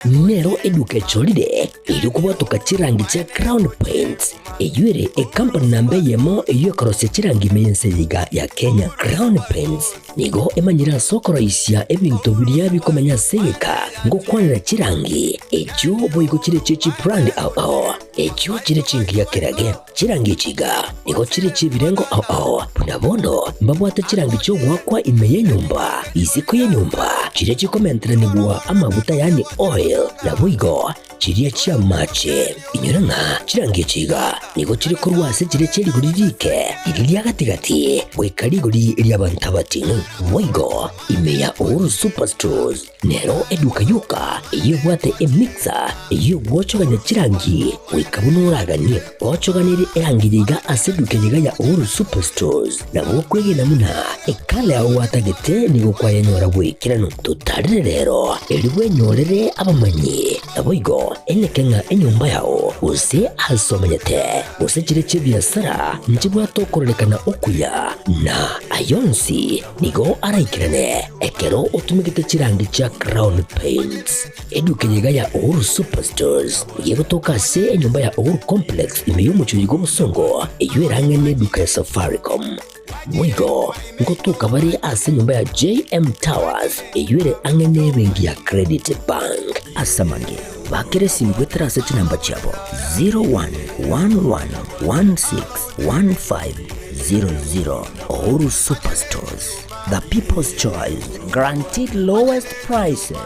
Nero eduka echorire erio kobwatoka chirangi chia Crown Paints, eyio ere ekampani namba eyemo eyio ekorosia chirangi ime y'ense eye iga ya Kenya. Crown Paints nigo emanyire ase okoroisia ebinto biria bikomenya ase egeka ngokwanera chirangi echio boigo chire chie chibrand ao ao echio chire chingiya kerage. Chirangi echi iga nigo chire chi'ebirengo ao ao, buna bono mbabwate chirangi chi'ogoakwa ime y'enyomba, isiko y'enyomba, chiria chikomenteranigwa amaguta yaani oil, naboigo chiria chi'amache. Inyora ng'a chirangi echi iga nigo chire korwa ase chiria chie rigori riike, riria ria gati-gati, goika rigori ri'abanto abating'u. Boigo ime ya Uhuru Superstores Nero eduka yoka eyio ebwate emixer eyio egwochogania chirangi goika buna oraganie. Ochoganerie erangi eye iga ase eduka eye iga ya Uhuru Superstores nabo okwegena buna ekala yao gwatagete nigo kwayenyora bw'ekeranu. Totarire rero erio bwenyorere abamanyi naboigo eneke ng'a enyomba yao gose ase omenyete gose chire chi'ebiasara nchibwate okororekana okuya na ayonsi Nigo araikerane ekero otumegete chirangi chia Crown Paints. Eduka eye iga ya Uhuru Superstores nigo egotoka ase enyomba ya Uhuru Complex ime y'omochie oyo bw'obosongo eyio ere ang'e n'eduka ya Safaricom. Boigo ngotoka bare ase enyomba ya JM Towers eyio ere ang'e n'ebenki ya Credit Bank. Ase amange, bakera esimu goetera ase chinamba chiabo 0111161500. Uhuru Superstores, the people's choice, guaranteed lowest prices.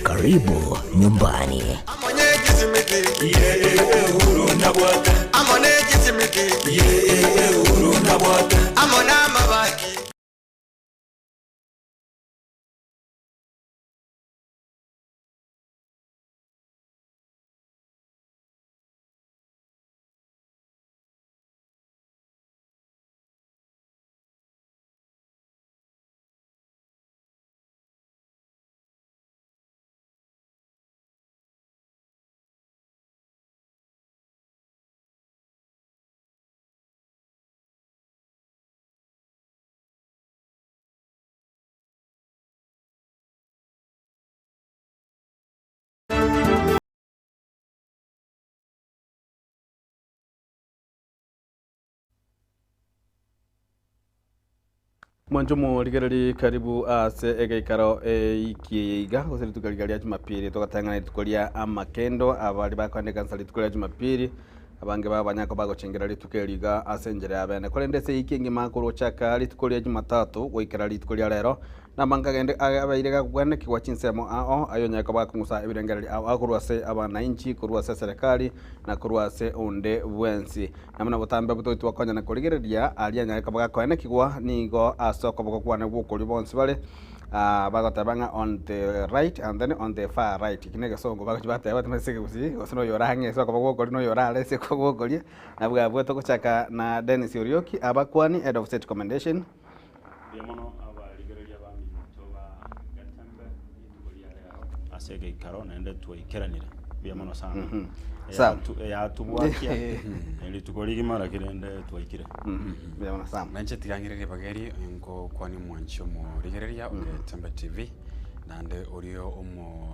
Karibu nyumbani. Mwanche omorigereria karibu ase egeikaro eiki eye iga gose rituko riga ria Jumapili togatang'ana rituko ria amakendo abari bakoenda ekanisa rituko ria Jumapili abange babo banyare koba bagochengera rituko eri iga ase enchera ya bene. Korende ase eiki engima korwa gochaka rituko ria Jumatatu goikera rituko ria rero Namange agende abeire gakogwenekigwa chinsemo ao, ayio onyare koba gakong'usa ebirengererio ao ao korwa ase abanainchi, korwa ase eserekari, na korwa ase onde bwensi. Na buna botambe botoki twakonyana korigereria aria anyare koba gakoenekigwa, nigo ase okoboko kwane gw'okorio bonsi bare bagoteba ng'a on the right and then on the far right, eki negesongo bagochia bateba timanyeti ase ekegusii, gose noyo ore ang'e ase okoboko gw'okorio na oyo ore are ase okoboko gw'okorio, nabwo abwo togochaka na Dennis Orioki, abakwani, Head of State Commendation. Mbuya mono abarigereria baminto ba Getembe rituko ria rero ase egeikaro naende twaikeranire. Mbuya mono sana. Sawa. Eyatubwatia rituko rigima lakini rende twaikire. Mbuya mono sana. Nainche tiga ng'ire ribaga eri ngokwania omwanchi omorigereria o Getembe TV, naende oria omo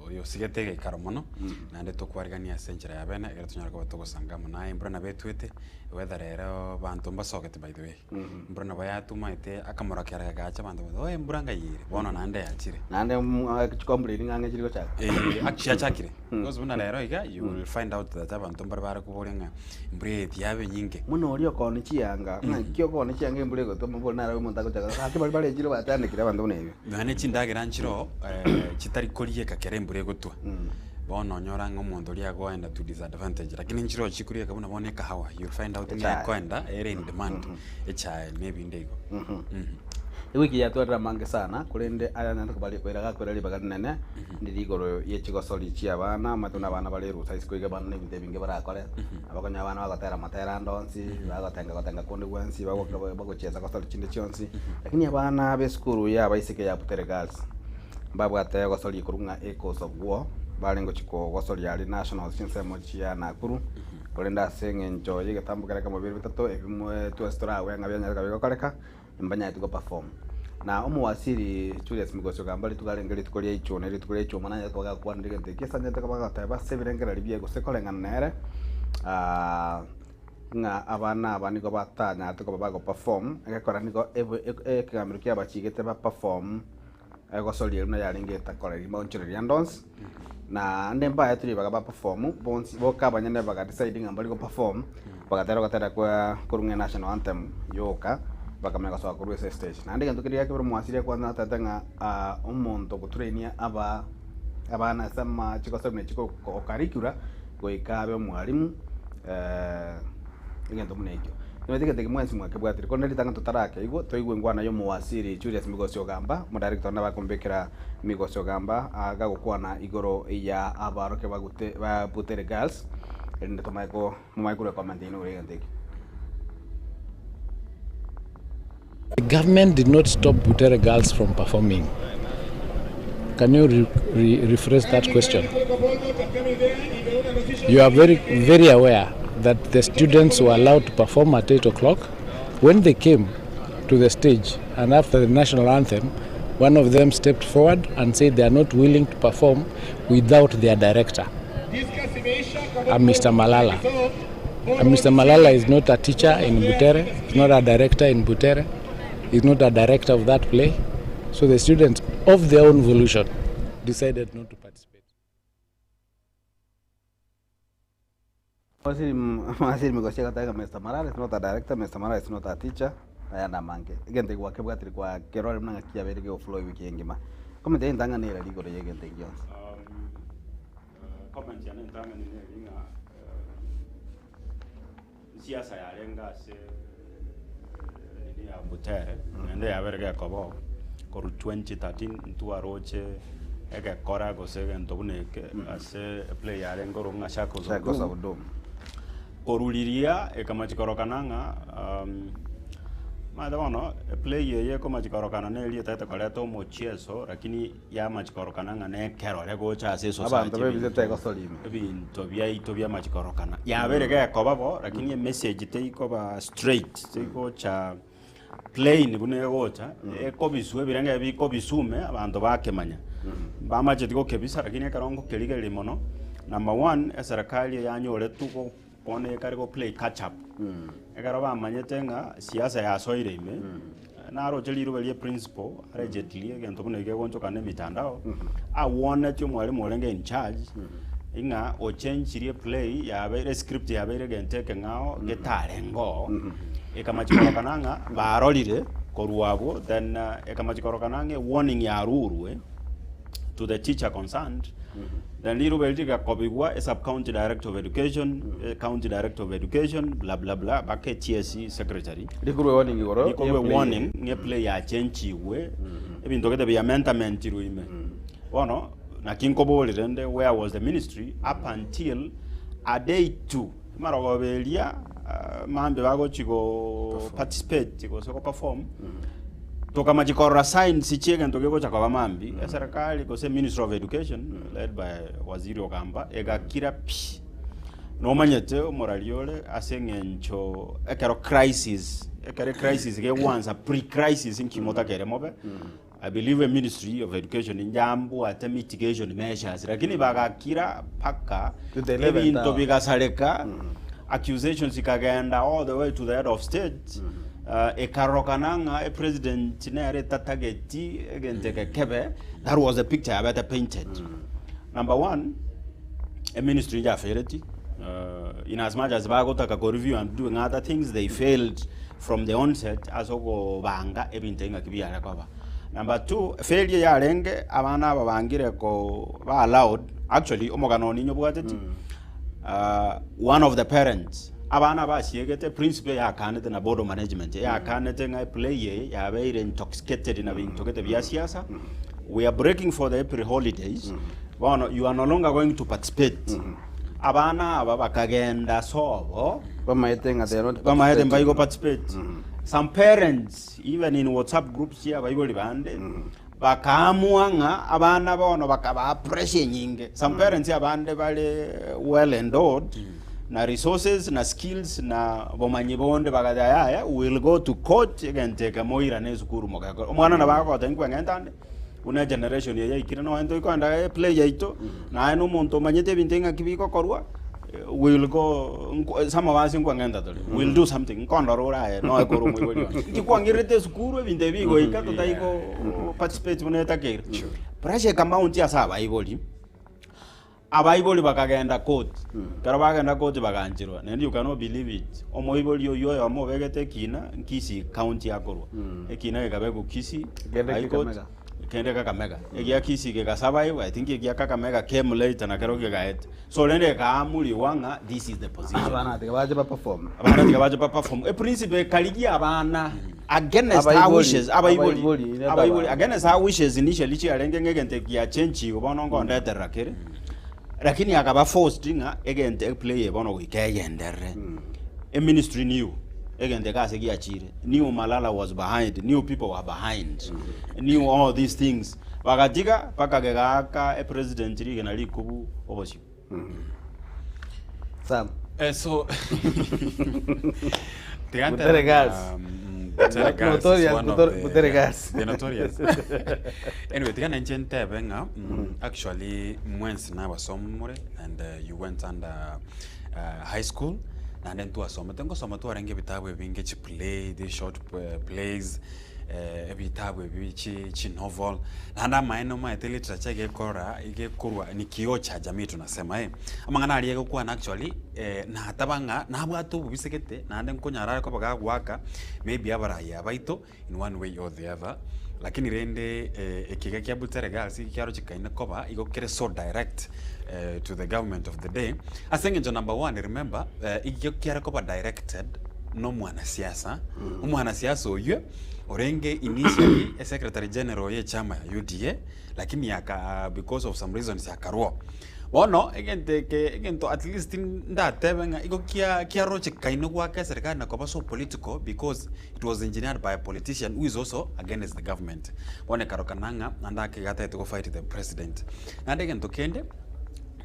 oria osigete egeikaro mono, naende tokwarigania ase enchera ya bene ekero tonyare koba togosanga amo naye embura nabo etwete, ewether rero abanto mbasogete by the way. Embura nabo yatumaete akamorokera gagacha abanto bagateba oe embura ngai ere, bono naende yachire. Naende chikomplain ng'a ang'e chiri gochaka. Eh, actually chiachakire. Because buna rero iga, you will find out that abanto mbare bare koboria ng'a embura eye tiyabe enyinge. Buna oria okooni chianga, ng'aki okooni chianga embura egotwa amabori naro omonto agochaka gaki baria bare echiro batandekire abanto buna ebio. Nonya ne chindagera nchire oo, chitari korieka kera embura egotwa. Bono onyora ng'a omonto oria agoenda to disadvantage, lakini nchire oo chikorieka buna bono ekahawa, you'll find out ng'a Echae. ekoenda ere in demand, echae na ebinde igo. Ewiki eye yatwarire amange sana, korende aya nyanto kobari koira gakoira ribaga rinene, ndiri igoro ye chigosori chia abana, omanyete buna abana bare erusa isiko iga abana na ebinto ebinge barakore, abakonyora abana bagotera amatera ande onsi, bagotenga gotenga konde gwensi, bagoka bagochiesa gosori chinde chionsi, lakini abana ba esukuru ya abaiseke ya Butere Girls, Mbabwate gosoria korwa ng'a ecourse of war, barenge gochia kogosoria aria nationals chinsemo chia Nakuru, korende ase eng'encho y'egetambo keria ekemo bibere bitato ebimo twensi toragwe ng'a bianyarete koba bigokoreka, mbanyareti go perform. Na omowasiri Julius Migosi Ogamba rituko arenge rituko ria ichuni, rituko ria ichuma nanyarete koba gakwanire egento eki ase anyarete koba agoteba ase ebirengererio biaye gose koreng'ana nere ng'a abana aba nigo batanyarete koba bago perform, egekora nigo ebe ekegambero kiabachigete ba perform egosoria buna yarenge etakoreri maonchoreria ande onsi, naende mbaetwe ribaga ba perform bonsi boka abanyene baga decide ng'a mbari go perform, bagatera ogotera kwa korwa ng'a enational anthem yoka, bakamanya gosoa korwa ase estage. Naende egento keria gekebera omwasiri ekwansa natebete ng'a omonto ogotrainia aba abana ase amache gose buna echiko o curricular goika abe omwalimu egento buna ekio. Nimanyete egento eke mwensi mwakebwatire, korende ritang'ani totarakeigwa, toigwe engwana ya omowasiri Julius Migosi Ogamba, omodirector one abakombekera Migosi Ogamba gagokwana igoro ya abarokia bagute ba Butere Girls, erinde tomanye ko momanye korwa ecomment yaino igoro y'egento ekio. The government did not stop Butere girls from performing. Can you re re rephrase that question? You are very, very aware that the students were allowed to perform at 8 o'clock. When they came to the stage and after the national anthem, one of them stepped forward and said they are not willing to perform without their director, Mr. Malala. And Mr. Malala is not a teacher in Butere, he's not a director in Butere, he's not a director of that play. So the students, of their own volition, decided not to participate. Waziri Waziri Migosi agateba ng'a Mr. Malala is not a director, Mr. Malala is not a teacher, aya namange. Egento eke gwakebwatire kwa kerore buna ng'aki kiabeire gegoflow ewiki engima. Comment yaye entang'ani nere rigoro y'egento eke gionsi. Comment yane entang'ani neri ng'a siasa yarenge ase nini ya Butere naende yabere gekoba oo korwa 2013 ntwaroche egekora gose egento buna eke ase eplay yarenge ororo ng'a Shackles of Shackles Doom. of Doom. Korwa riria ekamachi korokana ng'a omanyete bono eplay eye ekomachi korokana na eria etagete koreta omochieso lakini yamachi korokana ng'a nekerore gocha ase Abanto esociety bebisete egosori ime. ebinto biaito biamachi korokana. Yabeire gekoba bo lakini emessage teikoba straight, teigocha plain buna egocha, ekobiswa ebirenge bikobisume abanto bakemanya. Mbamacheti gokebisa lakini ekero ngokerigereria mono, number one, eserekari eyanyoretwe go bono ekare go play catch up. Ekero bamanyete ng'a siasa yasoire ime, naroche rirobe ria principal allegedly egento buna eke kegonchoka na emitandao, awonetie omwalimu orenge in charge, ng'a ochenchirie eplay yabeire escript yabeire egento ekeng'ao getarenge oo, ekamachi korokana ng'a barorire korwa abwo then ekamachi korokana ng'a ewarning yarurwe. to the teacher concerned then riroba eri rigakobigwa e sub county director of education e county director of education bla bla bla mpaka e TSC secretary Rikorwe warning igoro rikorwe ye play. warning ng'a eplay yachenchigwe ebinto gete biamendamentirwe ime bono naki nkoboria rende where was the ministry up until a day two amarogoba eria ah, mambia bagochi go participate gose go perform Tokamachia korora signs chi'egento gegocha koba mambia, eserekari gose Ministry of Education led by Waziri Ogamba egakira pi. Nomanyete omorari ore ase eng'encho ekero crisis, ekero ecrisis gegwansa pre-crisis nki motakere mobe, I believe eministry of education njambwate mitigation measures lakini bagakira mpaka To the eleventh ebinto hour. bigasareka, accusations ikagenda all the way to the head of state. Ekarorokana ng'a epresident nere etatageti egento eke kebe, that was the picture yabete painted. Number one, eministry njafereti, in as much as bagotaka ko review and doing other things, they failed from the onset ase okobanga ebinto ebi ng'aki biare koba. Number two, failure yarenge abana aba bangire ko ba allowed, actually omogano one ninyobwateti, one of the parents Abana basiegete principle eyakanete na board of management eyakanete ng'a eplay eye yabeire intoxicated na binto gete bia siasa we are breaking for the April holidays bono you are no longer going to participate abana aba bakagenda sobo Bamaete ng'a they are not bamaete participating. mbaigo participate some parents even in whatsapp groups chia abaibori bande Bakaamua ng'a abana bono bakabaa pressure enyinge. Some parents abande bare well endowed, na resources na skills na bomanyi bonde bagateba yaya we will go to court egento eke moirane esukuru mogekore. Omwana nabo agogotebia nkweng'enta ande buna egeneration eye yaikire nonye tokoenda eplay yaito naye na omonto omanyete ebinto ng'aki bigokorwa we will go nko some of us nkweng'enta tore we will do something nkondora ore aye noe kore omoibori one. Inki kwang'irete esukuru ebinto ebi bigoika totari go participate buna etakeire. Pressure ekamount ase abaibori. Abaibori bakagenda court, ekero bagenda court bagancherwa, naende you cannot believe it, omoibori oyio oyomo obegete ekina Kisii county akorwa, ekina gekabekwa Kisii Kende High Court, Kakamega. kende Kakamega, egia Kisii geka survive, I think egia Kakamega came later nakero kegaeta. So rende ekaamuriwa ng'a this is the position. Abana tiga bache ba perform. Abana tiga bache ba perform. Eprinciple ekarigia abana against her Abaibori, wishes, abaibori, abaibori, nende abaibori, abana. against her wishes initially chiarenge ng'a egento eki giachenchigwe bono nkondeterera kere, lakini akaba forced ng'a egento eplay eye bono goika egenderere. Eministry new, egento eke ase giachire, new Malala was behind, new people were behind, new all these things, bagatiga mpaka gegaaka epresident rigena rikubu obosio. Sam. Eh, so Tiga ntere Butere gas. ng'a, Butere gas is Notorious one of Butere- the- Butere gas. The notorious. Anyway, tiga nainche ntebe ng'a actually mwensi nabasomore and you went under high school naende ntwasomete ngosoma twarenge ebitabu ebinge chiplay, these short plays ebitabu ebi chi chinovel, naende amaene omanyete literature iga ekorora iga ekorwa ni kioo cha jamii tunasema eh. Amang'ana aria egokwana actually nataba ng'a nabwate obobisa gete naende nkonyara are koba gagoaka maybe abarai abaito in one way or the other, lakini rende eke iga kia Butere Girls iga kiarochekaine koba igo kere so direct to the government of the day, ase eng'encho number one remember igo kiare koba directed na omwanasiasa, omwanasiasa oyio orenge initially esecretary general ye echama ya UDA lakini aka because of some reasons akarwa. Bono egento eke egento at least ndatebe ng'a igo kia kiarochekaine goaka eserekari na koba so political because it was engineered by a politician who is also against the government. Bono ekarokana ng'a naende ake iga atagete go fight the president. Naende egento kende,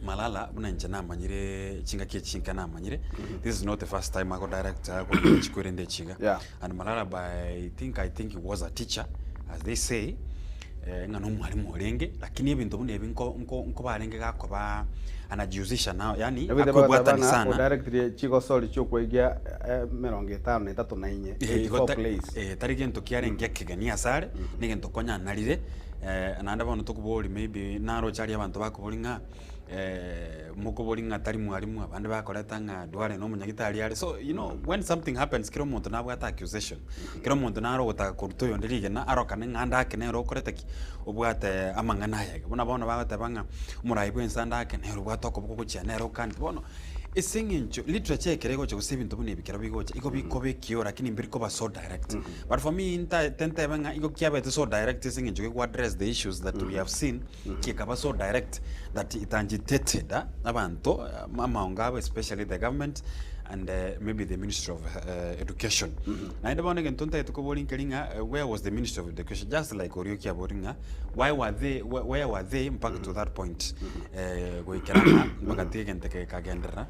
Malala buna inche namanyire chingaki echi chinke namanyire, this is not the first time ago direct agoika chikwerende echi iga. Yeah. And Malala by I think I think he was a teacher as they say, eh, ng'a nomwalimu orenge, lakini ebinto buna ebi nko nko nkobarenge gakoba anajihusisha nao yaani Ebite akoebwatani bagateba ng'a sana. odirectirie chigosori chiokweigia emerongo etano na etato na inye, Eh, igo 84 ta- plays. eh, tari gento kiarenge ekegeni asare, negento konyanarire, naende bono tokoboria maybe naroche aria abanto bakoboria ng'a mokoboria ng'a tari mwalimu abande bakoreta ng'a Duale na omonyagitari are so you know when something happens kera omonto nabwate accusation, kera omonto naro ogotaka koruta oyonde rigena arokane ng'a ande ake nere okorete ki? Obwate amang'ana aya iga. Buna bono bagoteba ng'a omorai bwa ense ande ake nere obwate okoboko gochia nere okaneti bono. Ase eng'encho literature ekero egocha gose ebinto buna ebi ekero bigocha igo bikoba ekio lakini mbiri koba so direct. But for me ntaete ntebe ng'a igo kiabete so direct ase eng'encho geko address the issues that we have seen, gekaba so direct that it agitated abanto amaongo abo especially the government and maybe the ministry of education. Naende bono egento ntagete koboria nkeri ng'a where was the ministry of education just like oria okiaboria ng'a why were they where were they mpaka to that point. Goikera ng'a bagatiga egento eke gekagenderera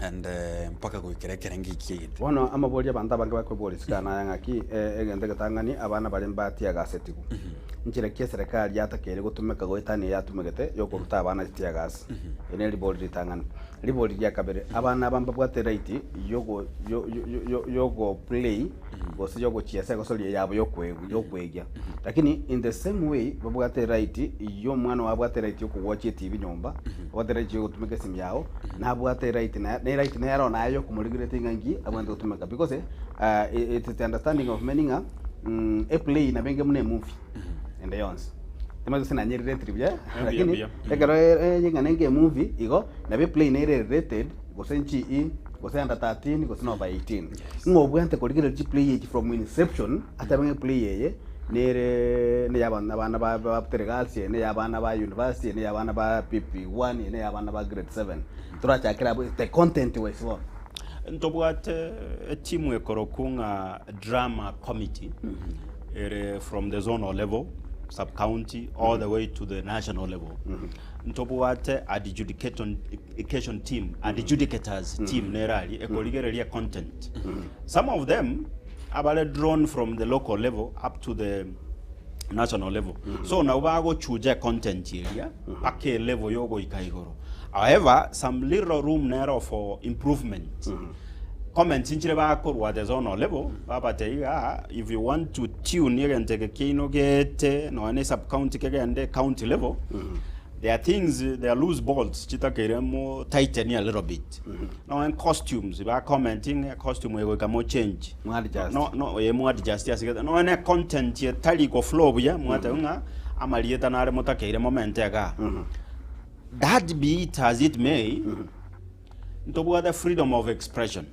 and mpaka goikera ekerengo eki egete. Bono amaborio abanto abange bakoboria isiko aya naya ng'aki, egento egetang'ani abana baria mbatiagasetigwe. Nchera ki eserekari yatakeire gotumeka goetania eye yatumegete yokoruta abana chitiagasi? Eri neribori ritang'ani. Ribori ria kabere, abana aba mbabwate right yogo yo yo yo yogo play gose yogochiesa egosoria yabo yokoegwa yokoegia. Lakini in the same way babwate right ya omwana ogo abwate right yokogwachia etibi nyomba, abwate right yogotumeka esimi yago, nabwate right na ne right nere naye yokomoregulate ng'a inki abwenerete gotumeka because it is the understanding of many ng'a eplay nabo enge buna emovie ende yonsi. Timanyeti gose nanyeriretiri buya Mbuya, lakini mbuya. ekero ere ng'a nenge emovie igo nabo eplay nere rated gose GE gose under 13 gose na over 18. Ng'a obwenerete korigereria chiplay echi from inception atebe ng'a eplay eye nere neya abana abana ba ba Butere Girls eye neya abana ba university eye neya abana ba PP1 eye neya abana ba grade 7. Torachakere abwo the content wise bono. Ntobwate etimu ekorokwa ng'a drama committee ere from the zonal level. sub county all the way to the national level ntobwate adjudicaton adjudication team adjudicators team nere aria ekorigereria content some of them abare drawn from the local level up to the national level so nabo bagochuja econtent eria mpaka elevel yogoika igoro however some little room nero for improvement comments nchire bakorwa at the zonal level babatebia iga if you want to tune egento eke kiaino gete nonya ne sub county kegende county level There are things, there are loose bolts chitakeire mo tighten a little bit. Nonya costumes, ba commenting costume egoika mo change. Mwa adjust. No, no, eh, mwa adjust ase gete. Nonya content etari go flow buya, mwateba ng'a amarieta nare motakeire momente igaa. That be it as it may, ntobwate freedom of expression.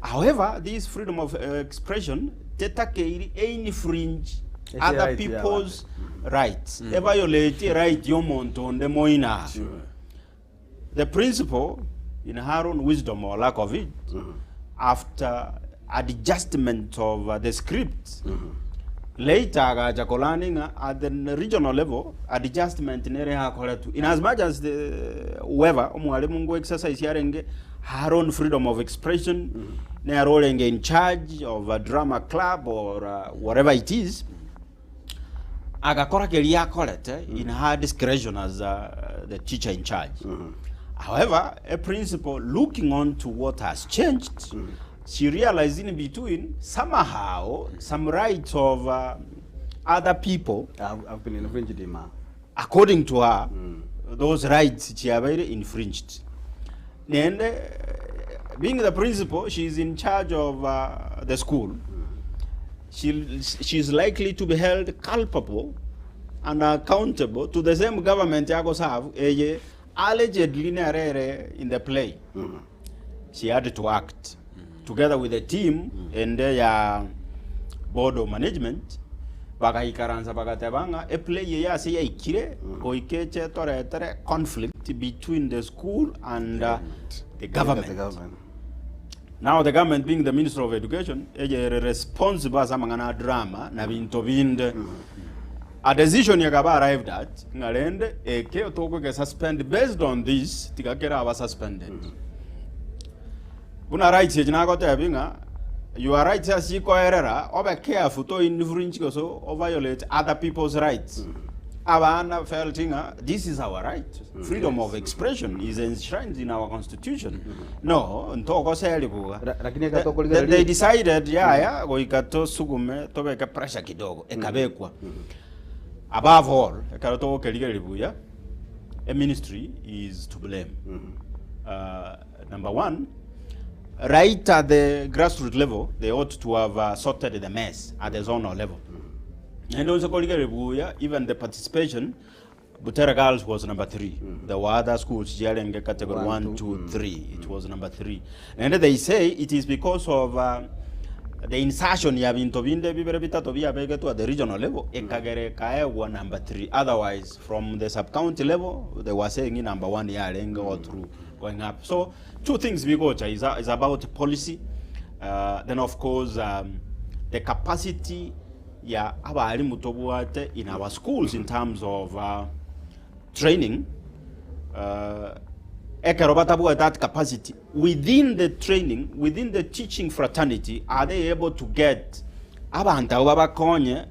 However, this freedom of expression tetakeiri einfringe Ese other right ya people's rights. Eviolate right yomonto onde moina. The principle, in her own wisdom or lack of it, after adjustment of the script, later agacha kolani ng'a at the regional level adjustment nere yakoretwe in as much as the whoever omwalimu ngo exercise yarenge her own freedom of expression nere orenge in charge of a drama club or whatever it is agakora keria akorete in her discretion as the teacher in charge however a principal looking on to what has changed she realized in between somehow some rights of other people Have, have been infringed ima. according to her those rights chiabaire infringed nende being the principal she is in charge of the school she, she is likely to be held culpable and accountable to the same government yagoserve eye allegedly nerere in the play she had to act together with the team and ya board of management bagaikaransa bagateba ng'a eplay eye ase yaikire goika eche toretere conflict between the school and the government. The government. Now the government being the Ministry of Education, eye ere responsible ase amang'ana a drama na binto binde. A decision ekaba arrived at ng'a rende eke togoke suspend based on this tiga keraba suspended. Buna rights echi nagotebi ng'a your rights ase chikoerera obe careful to infringe gose o violate other people's rights. Abana felt ng'a this is our right, freedom of expression is enshrined in our constitution. No, ntogoserigwa. Lakini They, ekatokorigereria- they decided yaya goika tosugume tobeke pressure kidogo ekabekwa. Above all, ekero togokerigereria buya, a ministry is to blame. Number one, right at the grassroots level, they ought to have sorted the mess at the zonal level. Naende onse korigereria buya, even the participation, Butere Girls was number 3. There were other schools chiarenge category One, 1, two, 2, 3. It was number 3. And they say it is because of the insertion ya binto binde bibere bitato biabegetwe at the regional level ekagere ekaegwa number 3. Otherwise, from the sub-county level, they were saying in number 1 yarenge all through going up. So, two things bigocha is, is about policy. Then of course, the capacity ya abarimu tobwate in our schools in terms of training. Ekero batabwate that capacity within the training, within the teaching fraternity, are they able to get abantu abo babakonye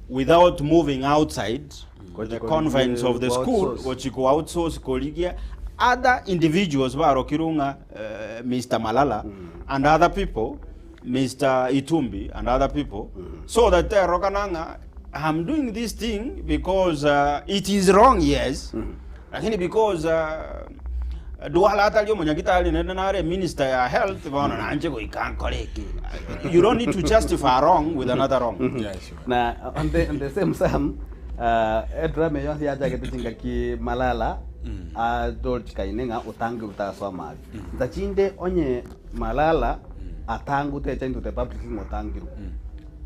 without moving outside the confines of the school, Outsource. gochiko outsource korigia other individuals barokirwe ng'a Mr. Malala and other people, Mr. Itumbi and other people, so that terokana ng'a I'm doing this thing because it is wrong, yes, lakini because Duala atari omonyagitari nende nare minister ya health bono nanje goika nkore eke. You don't need to justify wrong with another wrong. Yeah, sure. Na on the same same edrama yonsi yachagete chingaki Malala adolchikaine ng'a otange otasoma ntachinde onye Malala atangu techa into the public ng'a otangirwe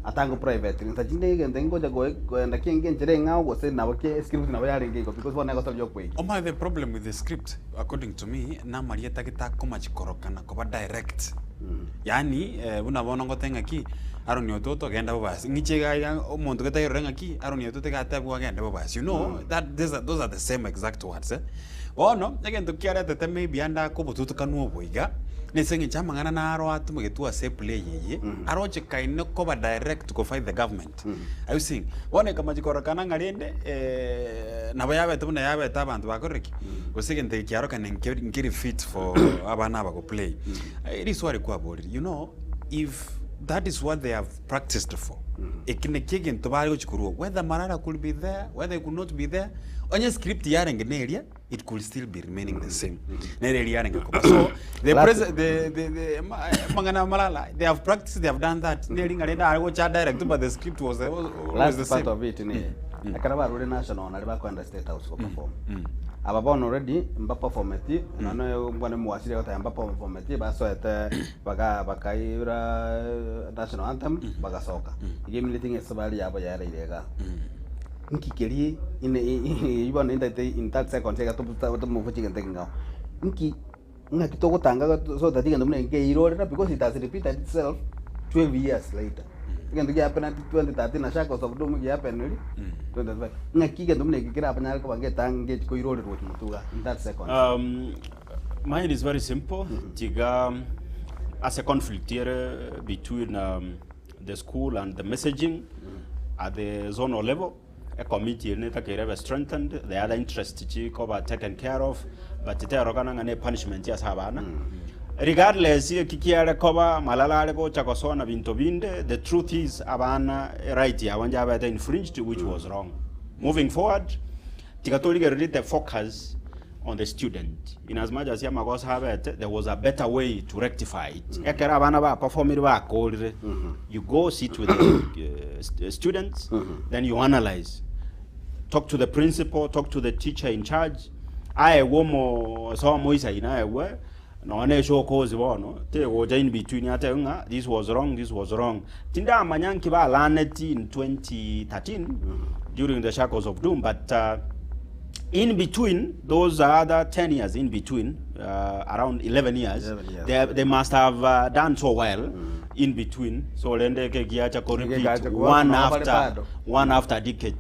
atangu private ntachinde egento ngocha goenda kienge enchera eng'ao gose nabo ke script nabo yarenge igo because bono egosabia okoegia. Oma the problem with the script according to me namarieta getakomachikorokana koba direct yani buna bono ngote ng'aki Aaron Ototo genda bobasi, ng'iche iga iga omonto gete airore ng'aki, Aaron Ototo iga atebiwa agende bobasi, you know that these are those are the same exact words eh. Bono, egento kiaretete maybe ande akobotutukanu obo iga, nese eng'encho amang'ana naro atomegetwe ase eplay eye, aroche kaine koba direct go fight the government, are you seeing? Bono ekamachia kororekana ng'a rende nabo yabete buna yabete abanto bakorire ki? Gose egento eke kiarokana nkeri nkeri fit for abana aba go play. Riswari kwaborire, you know, if that is what they have practiced for, eki nakio egento bare gochia korwa whether Malala could be there, whether he could not be there, onye script yarenge na eria, it could still be remaining the same. Nere eria yarenge koba. So, the Last- president, the, amang'ana a Malala, they have practiced, they have done that. Neri ng'a rende are gocha direct, but the script was always last the part same. of it ni ekero barure national nari bakoenda state house go perform aba bono already mbaperformeti nonya mbone mwasiri agoteba mbaperformeti basoete baga bakaira national anthem bagasoka iga emineti ng'a esabari yabo yaereire igaa nki keria ine eywo bono intagete in 30 seconds iga tomobuche egento ekeng'ao nki ng'aki togotanga so that egento buna eke nkeirorera because it has repeated itself 12 years later. Egento gia happen 2013 na shackles of doom gia happen ri 2025. Ng'aki egento buna eke kerabanyare koba ngetange koirorerwa gochia motwe igaa in 30 seconds. Mine is very simple, tiga ase conflict ere between the school and the messaging at the zonal level, ecommittee ere netakeire ebe strengthened, the other interest chikoba taken care of, but terokana ng'a ne punishment ase abana. Regardless eki kiare koba malala are gocha gosona binto binde, the truth is abana right yabo njabete infringed which was wrong. Moving forward, tiga torigererie the focus on the student in as much as amagoso abete there was a better way to rectify it ekero abana ba performire bakorire you go sit with the students then you analyze talk to the principal talk to the teacher in charge aegwe omosomo oisaine aegwe nonya na eshokozi bono tegocha in between atebe ng'a this was wrong this was wrong tindamanya nki balaneti in 2013 during the shackles of doom but in between those other 10 years in between around 11 years, 11 years. They must have done so well in between so rende eke giacha ko repeat Egegacha kuba one nabo bare after bado. one after decade.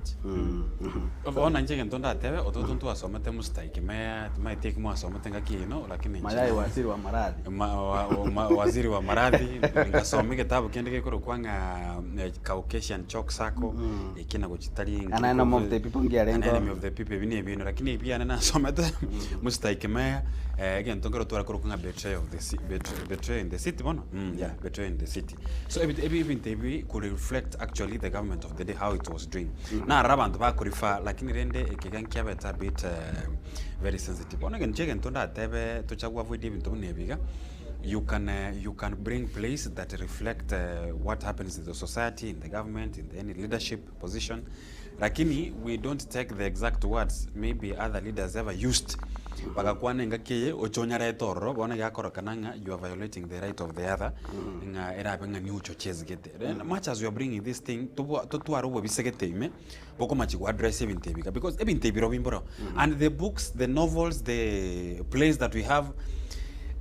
Bono inche egento ndatebe, ototo ntwasomete mustahiki mea, timaeti eki mwasomete ngaki eno, lakini inche Mayai waziri wa maradhi. Ma, wa, wa, ma, waziri wa maradhi, nkasoma egetabu kende gekorokwa ng'a Caucasian Chalk Circle, eki nago chitari An enemy of the people An ngiarenge enemy of the people ebi nebinto lakini ebiane nasomete mustahiki mea, egento nkero tware korokwa ng'a betrayal of the ci- betrayal in the city bono yeah, betrayal in the city. So ebi ebi ebinto ebi could reflect actually the government of the day how it was doing. Narora abanto bakorefer lakini rende eke iga nkiabete a bit very sensitive. Bono egento egento ndatebe tocha go avoid ebinto buna ebi iga, you can you can bring plays that reflect what happens in the society, in the government, in the any leadership position, lakini we don't take the exact words maybe other leaders ever used bagakwana engaki eye oche onyarete ororo bono egakorokana ng'a you are violating the right of the other ng'a erabe ng'a niuchochezi gete. Then much as you are bringing this thing tobwa totware obobisa gete ime bokomachi go address ebinto ebi iga because ebinto ebi birobio mboro and the books, the novels, the plays that we have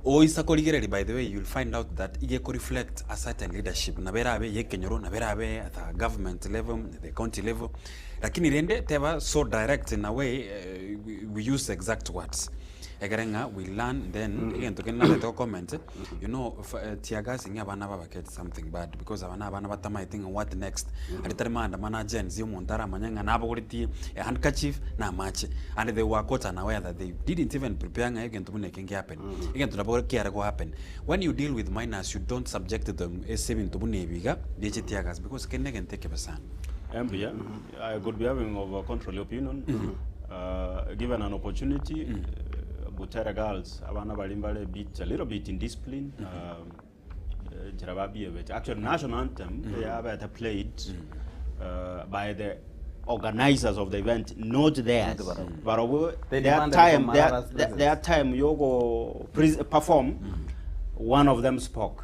oisa korigereria by the way you will find out that iga eko reflect a certain leadership nabo erabe eye ekenyoro nabo erabe at a government level, the county level lakini rende teba so direct in a way we use exact words ekere ng'a we learn then egento kende narete go comment you know tear gas ng'a abana babaketi something bad because aba na abana batamaeti ng'a what next aria tari maandamano a Gen Z omonto aramanye ng'a nabogoretie a handkerchief na amache and they were caught unaware that they didn't even prepare ng'a egento buna eke nge happen egento nabo kiare go happen when you deal with minors you don't subject them ase ebinto buna ebi iga bie chi tear gas because kende na egento ekebe sana. Mbuya, I could be having of a contrary opinion. Given an opportunity, Butere girls, abana baria mbare bit, a little bit indiscipline, enchera babiebete. Actually, national anthem yabete played by the organizers of the event, not theirs. Barobwo They their demanded time, from their, Malala's their, their time yogo perform, one of them spoke.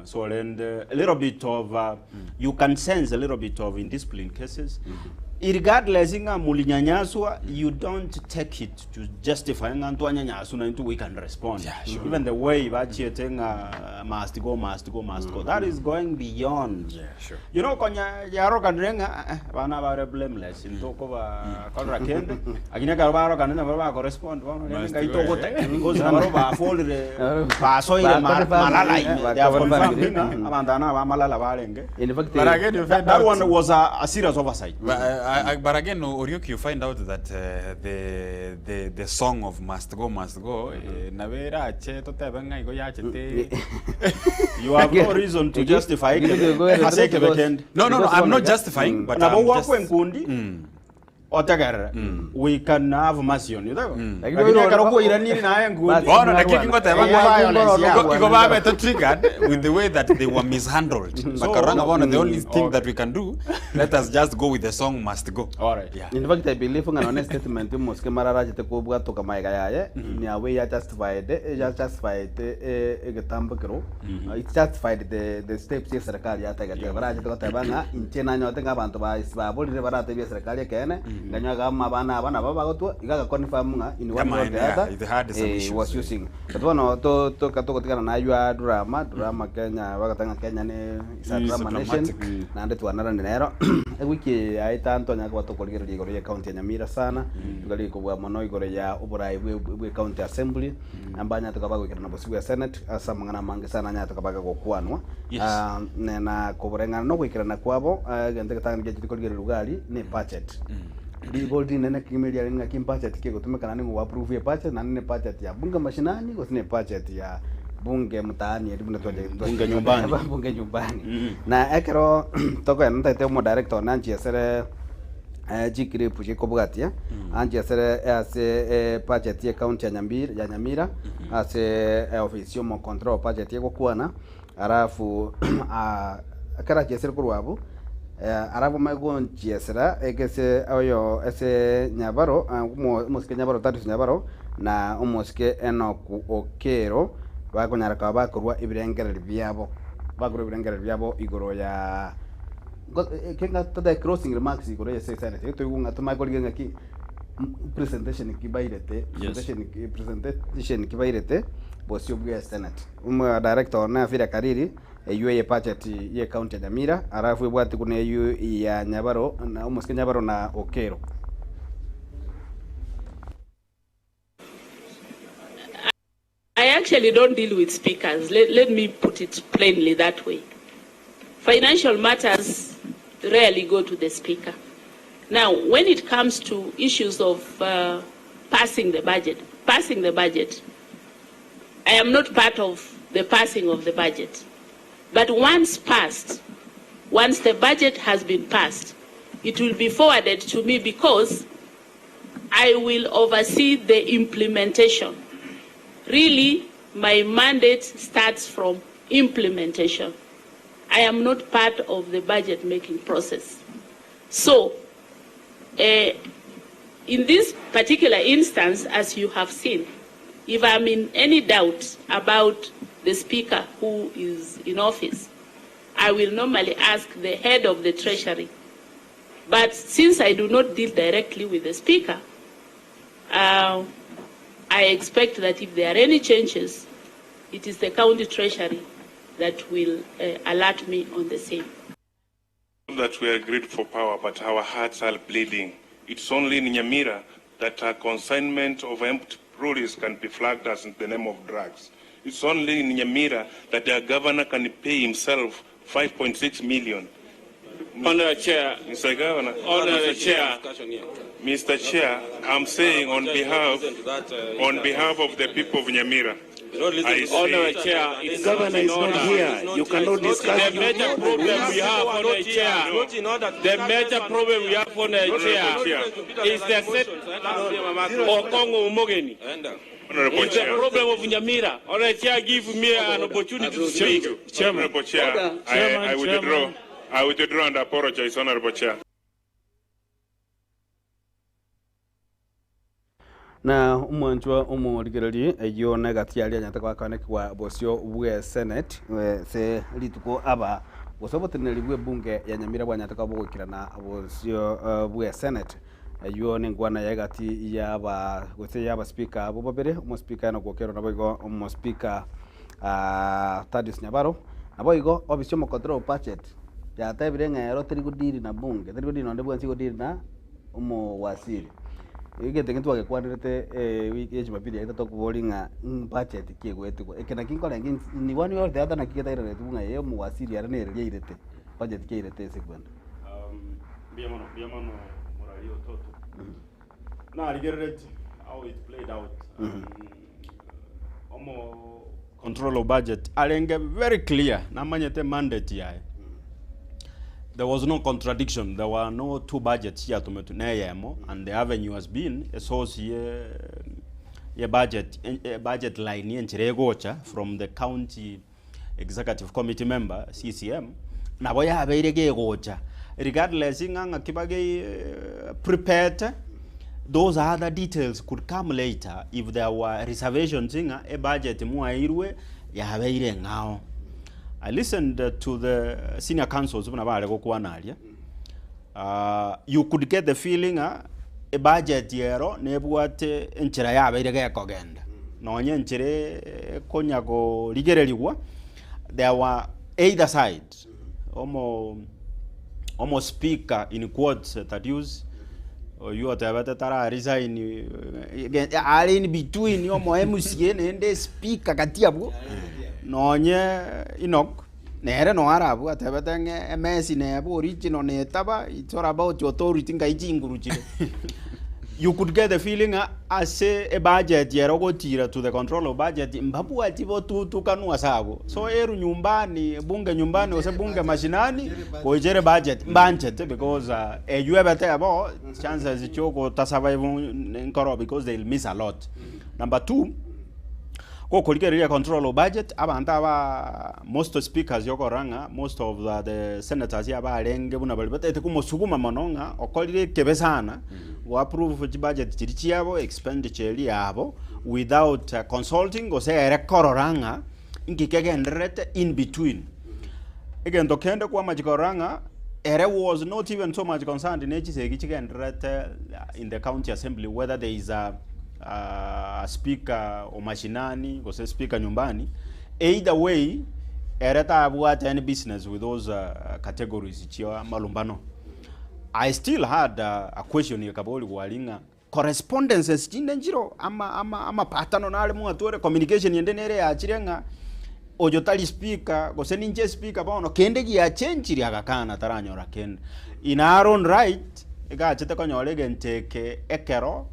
So and a little bit of you can sense a little bit of indiscipline cases. Irregardless ng'a molinyanyaswa, you don't take it to justify ng'a ntwanyanyaswa na intwe we can respond. Yeah, sure. Even the way bachiete ng'a must go, must go, must go, that is going beyond. Yeah, sure. You know konya yarokanire ng'a eh, abana bare blameless ntokobakorera kende, lakini ekero barokana nabo bakorespond bono rende Must ngai go, togotaka because nabo bafolire basoire Bakore malala family, ime, eh, they have bakore confirmed family. ng'a abanto aba naba malala barenge. In fact, But again, you That, find that out. one was a serious oversight. But, but again, Orioki, you find out that the song of must go, must go, nabera ache totebe ng'a igo yachete. You have no reason to justify ase ekebe kende. No, I'm not justifying, but Nabo I'm just. gwakwa enkundi otegerere we can have mercy on you tego. Lakini Lakini oiro- ekero kwairanire naye enkundi. Basi. Bono naki ngoteba Eh, ng'a violence, yeah. igo babete triggered with the way that they were mishandled. Bakaranga bono the only thing that we can do, let us just go with the song must go. All right. Yeah. In fact, I believe ng'a none statement mosike mararachete kobwatoka maega yaye niawe ya justified ya justified egetambo kero it justified the steps ya serikali yategetie barachete goteba ng'a inche nanyote ng'a abanto ba baborire baratebia serikali ekene ng'anyoga ama abana aba nabo bagotwa iga confirm ng'a in one way or the Yeah, other it had some issues, was eh. using but bono to to togotigana nayo a drama Kenya bagatanga Kenya ni is a Is a drama nation dramatic. naende twanarani nero ewiki yaita ntonya kuba tukorigereria igoro ya county ya Nyamira sana tugari kubwa mono igoro ya oborai bwe bwe county assembly ambanya tukaba gwikirana bosi bwa senate asa mang'ana mange sana nya tukabaga gokwanwa. Yes. Ah, na koboreng'ana no gwikirana kwabo gento getang'ani giachete korigereria rugari ni budget ribo rinene kimeria ringa ki budget kigotumika nani ngo approve budget nani ni budget ya bunge mashinani gose ni budget ya bunge mtaani eri buna twaje Bunge nyumbani. Bunge nyumbani na ekero toko ntaite omo director nanchiesere chikiripu chikobwatia anchiesere ase budget ya county ya Nyambira ya Nyamira ase office yomo control budget egokwana alafu akara chiesere korwa abu arabu magonchiesera egese oyo ese Nyabaro omosike Nyabaro Tadis Nyabaro na omosike Enoch Okero bakonyara kaba bakorwa ebirengereri biabo bakorwa ebirengereri biabo igoro ya kenga tada closing remarks igoro ya senate toigu tumakoriga ng'aki presentation kibairete presentation kibairete bosio bwa senate umwe director na Fira Kariri eyo ye budget ye county ya Nyamira alafu ibwati kuna eyo ya Nyabaro na omosike Nyabaro na Okero. I actually don't deal with speakers. Let me put it plainly that way. Financial matters rarely go to the speaker. Now, when it comes to issues of passing the budget, I am not part of the passing of the budget. But once passed, once the budget has been passed, it will be forwarded to me because I will oversee the implementation. Really, my mandate starts from implementation. I am not part of the budget making process. So, in this particular instance, as you have seen, if I'm in any doubt about the speaker who is in office, I will normally ask the head of the Treasury. But since I do not deal directly with the speaker, I expect that if there are any changes, it is the county treasury that will alert me on the same. That we agreed for power, but our hearts are bleeding. It's only in Nyamira that a consignment of empty lorries can be flagged as in the name of drugs. It's only in Nyamira that the governor can pay himself 5.6 million. Honorable Chair, Mr. Governor, Honorable Chair, Mr. Chair, I'm saying on behalf of the people of Nyamira, I say, Honorable Chair, it's Governor is not here. You cannot discuss. The major problem we have, Honorable Chair, the major problem we have, Honorable Chair, is the set Okongo Umogeni. Honorable It's the Chair, problem of Nyamira. Honorable Chair, give me an opportunity to speak. Honorable Chair, I withdraw. I withdraw and apologize, Honorable Chair. Na omwanchwa omorigereria eyo negati aria nyate gwakonekigwa bosio bwe senate se rituko aba. gose oboteneneri bw'ebunge ya Nyamira bwanyarete koba bogoikerana bosio bw'esenate. Eyio nenkwana ya egati y'aba gose y'abaspeaker abwo babere, omospeaker Enock Okello naboigo omospeaker Thaddeus Nyabaro. Naboigo ofisi y'omocontroller of budget yatebire ng'a ero teri godeal na bunge, teri godeal nonde bwensi egodeal na omowaziri. Egento ekio ntwagekwanerete ewiki ya jumapili yaito tokoboria ng'a budget ki egoetigwa. Eke naki nkorenge inse in one way or the other naki getairanetigwe ng'a ee omowaziri ere nere riairete, budget ki airete ase ekwenda. Mbuya mono, mbuya mono morari ototo. Narigereretie how it played out. Omo control of budget arenge very clear namanyete mandate yaye. There was no contradiction, there were no two budgets chiatometwe na eyemo and the avenue has been a source ye ye budget eh, budget line enchera egocha from the county Executive Committee member, CCM, nabo yabeire gegocha regardless ng'a ng'aki bage prepared those other details could come later if there were reservations ng'a ebudget mwaeirwe yabeire eng'ao. I listened to the senior councils buna bare gokwana aria, you could get the feeling ng'a ebudget ero nebwate enchera yabeire gekogenda, nonye enchera ekonya korigererigwa, there were either side, omo omo speaker in quotes Thaddeus, oywo otebete tara resign are in between omo MCA naende speaker gati abwo, nonye Enock. Nere noyo arabue atebete ng'a emesi neba original netaba, it's all about authority ngai chinguru chire. You could get the feeling ng'a ase ebudget ere ogotira to the control of budget mbabwati botutukanu ase abwo. So eru nyumbani, bunge nyumbani gose bunge mashinani, gocha ere budget mbanchete because eywo ebete ebo chances chia ogotasurvive nkoro because they will miss a lot. Number two. Gokorigereria control of budget, abanto aba most speakers okorora ng'a most of the, the senators abarenge buna baria batagete komosuguma mono ng'a okorire ekebe sana go approve chibudget chiria chiabo expenditure eria yabo without consulting gose ere korora ng'a inki kegendererete in between. Egento kende kwamachia korora ng'a ere was not even so much concerned ne chisegi chigendererete in the county assembly whether there is a speaker o mashinani gose speaker nyumbani, either way ere tabwate any business with those categories chia malumbano. I still had a question ekaborigwa aria ng'a correspondences chinde nchiro ama ama amapatano nare mwatware communication ende nere yachire ng'a oyo tari speaker gose ninche speaker bono kende giachenchire agakana taranyora kende. In her own right egachete konyora egento eke ekero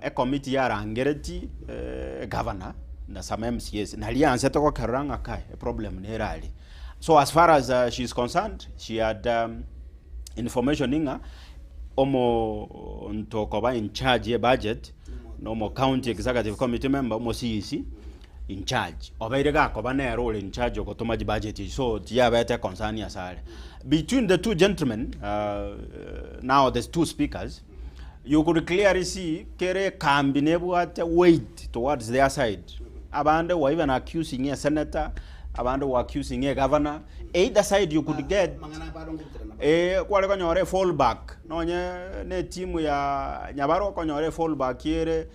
ecommittee yarangereti governor na some MCAs naria ansete gokerora ng'a kai eproblem nere aria. So as far as she is concerned she had information ng'a omonto okoba in charge ye budget na omo county executive committee member omo CEC in charge obeire gakoba nere ore in charge ogotoma chibudget echi so tiyabete concern ase are. Between the two gentlemen now the two speakers you could clearly see kere ekambi nebwate weight towards their side abande were even accusing a senator abande were accusing a governor either side you could get eh kware konyora e fall back nonye ne etimu ya Nyabaro okonyora e fall back ere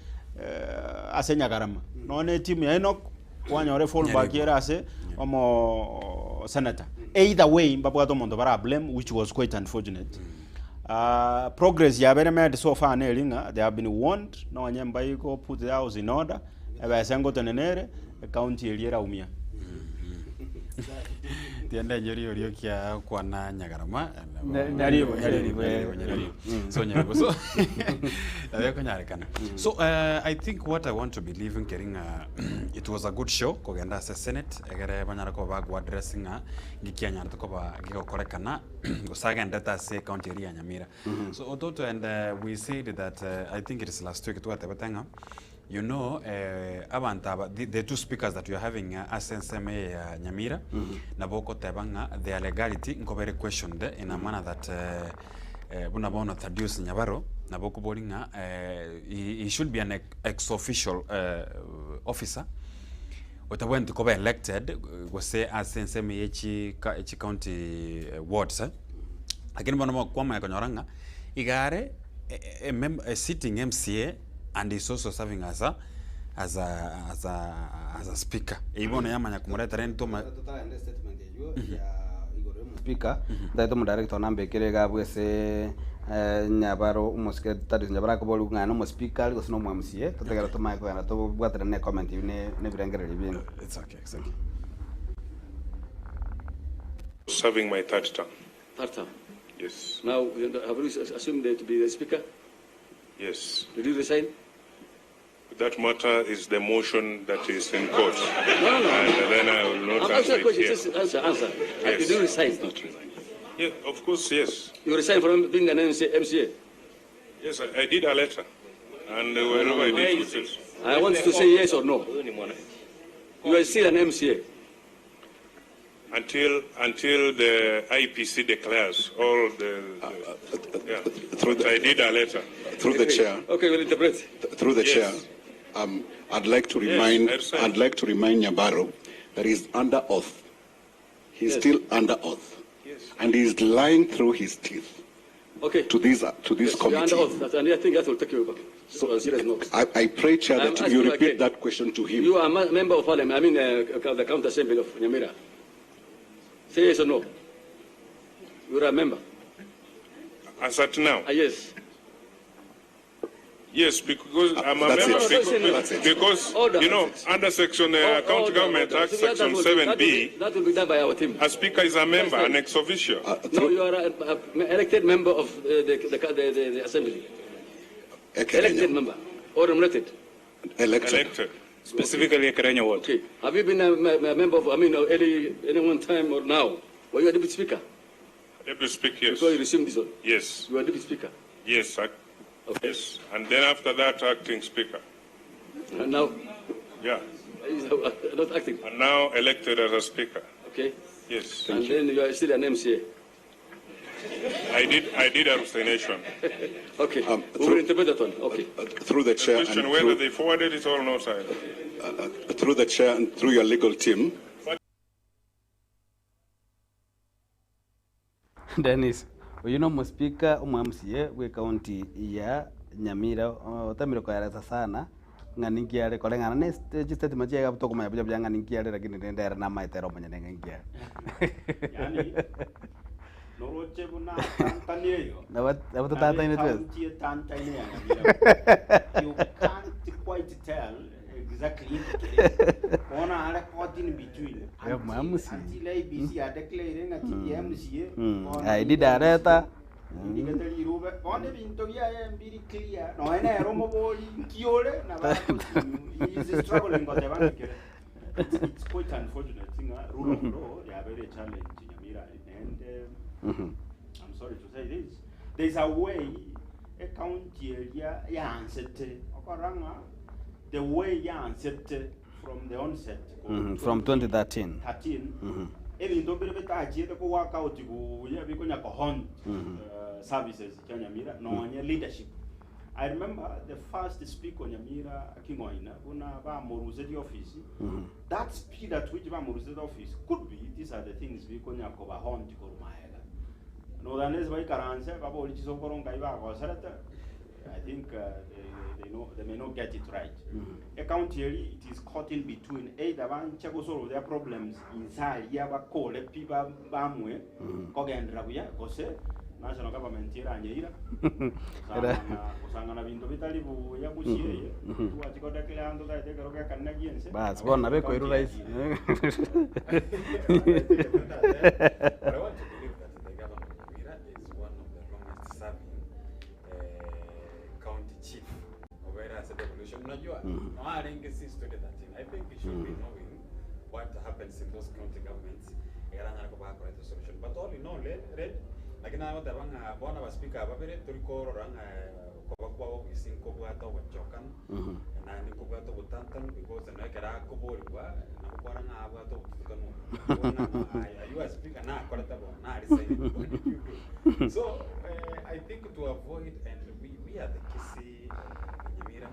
ase Nyagarama nonye ne etimu ya Enock kwanyora e fall back ere ase omo senator either way mbabwate omonto bara blame which was quite unfortunate. Progress yabere made so far neri ng'a they have been warned nonye mbaigo put their house in order ebesa ngotenena ere ecounty eria eraumia. Tiende nyori oria okia kwana Nyagarama. Nyaribo, Nyaribo, Nyaribo, Nyaribo. So Nyaribo. So nabo ekonyarekana. So I think what I want to believe nkeri ng'a it was a good show kogenda ase senate egere banyare koba bago address ng'a ngiki kianyarete koba gegokorekana gose agendete ase ecounty eria ya Nyamira. So ototo and we said that I think it is last week twatebete ng'a You know abanto aba the two speakers that we are having ase ensemo eye ya Nyamira nabo okoteba ng'a their legality nkobere questioned in a manner that buna bono Thaddeus Nyabaro nabo okobori ng'a he should be an ex official officer. otabwenereti koba elected gose ase ensemo eye chika chicounty wards lakini bono kwamanya konyora ng'a iga are a member a sitting MCA and is also serving as a as a as a as a speaker. Eywo bono yamanya komoretera rende toma Totaragenda estatement eywo ya igoro ya omospeaker, ntagete omodirector one ambekere iga abwo ase Nyabaro omosike Thaddeus Nyabaro akoboria ng'a nomospeaker are gose nomo MCA, totegere tomanye kogenda tobwaterane ne comment eywo ne ebirengererio biaino. It's okay, it's okay. Serving my third term. Third term. Yes. Now, have you assumed to be the speaker? Yes. Did you resign? That matter is the motion that is in court. No, no. And then I will not I'm answer asking a it question. here. Just answer, answer. Yes. Did you resign? Yeah, of course, yes. You resigned from being an MCA? Yes, I did a letter. And wherever I did, it is. I want to say yes or no. You are still an MCA. Until the IPC declares all the yeah. Through But I did a letter. Through the chair. Okay, we'll interpret. Through the Yes. chair, I'd like to Yes, remind I resigned. I'd like to remind Nyabaro that he's under oath. He's Yes. still under oath. Yes. And he's lying through his teeth Okay. to this to this Yes, you are under committee. oath. And I think that will take you back. So, on serious note. I pray, Chair, I'm that asking you you repeat again. that question to him. You are a member of parliament, I mean the county assembly of Nyamira. Say yes or no. You are a member. As at now. Yes. Yes, because I'm a that's member it. because, That's it. because Order. you know, under section County Order, Government order. Act, So that section will be- 7B, That will be done by our team. a speaker is a member, an ex officio. No, you are an elected member of the assembly. Elected member or nominated? Elected. Elected. Specifically, Ekerenyo Ward. Okay. Have you been a member of, I mean, any one time or now? Were you a deputy speaker? Deputy speaker, yes. Before you resumed this one? Yes. You were a deputy speaker? Yes. Okay. Yes. And then after that, acting speaker. And now? Yeah. Not acting. And now elected as a speaker. Okay. Yes. And then you are still an MCA. I did a resignation. Okay. We will interpret that one. Okay. Through the chair. The question and whether through, they forwarded it or not. Through the chair and through your legal team. Dennis, uyu no muspeaker omo MCA bwe county ya Nyamira otamire koeresa sana ng'a ninki are koreng'ana na statement chiaye tokomanya buya buya ng'a ninki are lakini rende ere namaete ere omonyene ng'a ninki are. Yani noroche buna tantani eyo. Nabo totataine twese. County etantaine ya Nyamira. You can't quite tell exactly. Ona are caught in between. Eh, mwamusi. Until ABC a declare ng'a ti MCA. I did a letter. Ndigeteri irube. One bintu byaye mbiri clear. No ene ero mobori nkiore na ba. He is struggling but ebandikere. It's quite unfortunate nga rule of law ya very challenge Nyamira and I'm sorry to say this. There's a way a county area yansete okoranga the way yansete from the onset From 2013. 13 ebintu mbere bitachiete ko work out buya bikonya ko hunt services cha Nyamira no nye leadership. I remember the first speaker Nyamira Kingoina una ba moruze the office. That speed at which ba moruze the office could be these are the things bikonya ko ba hunt ko rumaega. No danes ba ikaranse ba boli chisokoronga iba gosarata. I think they know they may not get it right. A county area, it is caught in between either bancha go solve their problems inside ya ba kole pi ba bamwe kogendera buya gose national government iranyeira kusangana bintu bitari buya guciye twachikotekera andu taite kero gekanna giense Bas bona bekoiru rais. But I want to believe that the governor of Nyamira is one of the longest serving county chief of era devolution. Unajua, Mwaringi since 2013. I think you should be knowing what happens in those county governments. Era nyara ko ba correct solution. But all in all, red lakini abo tabanga bona ba speaker babere tulikorora ko bakwa ofisi ko bwata obochokan na ni ko bwata obotantan because no ekera koborigwa na ko nga abwata obotutukano. You are speaker na koreta bo na resign. What did you do? So I think to avoid, and we are the Kisii Nyamira,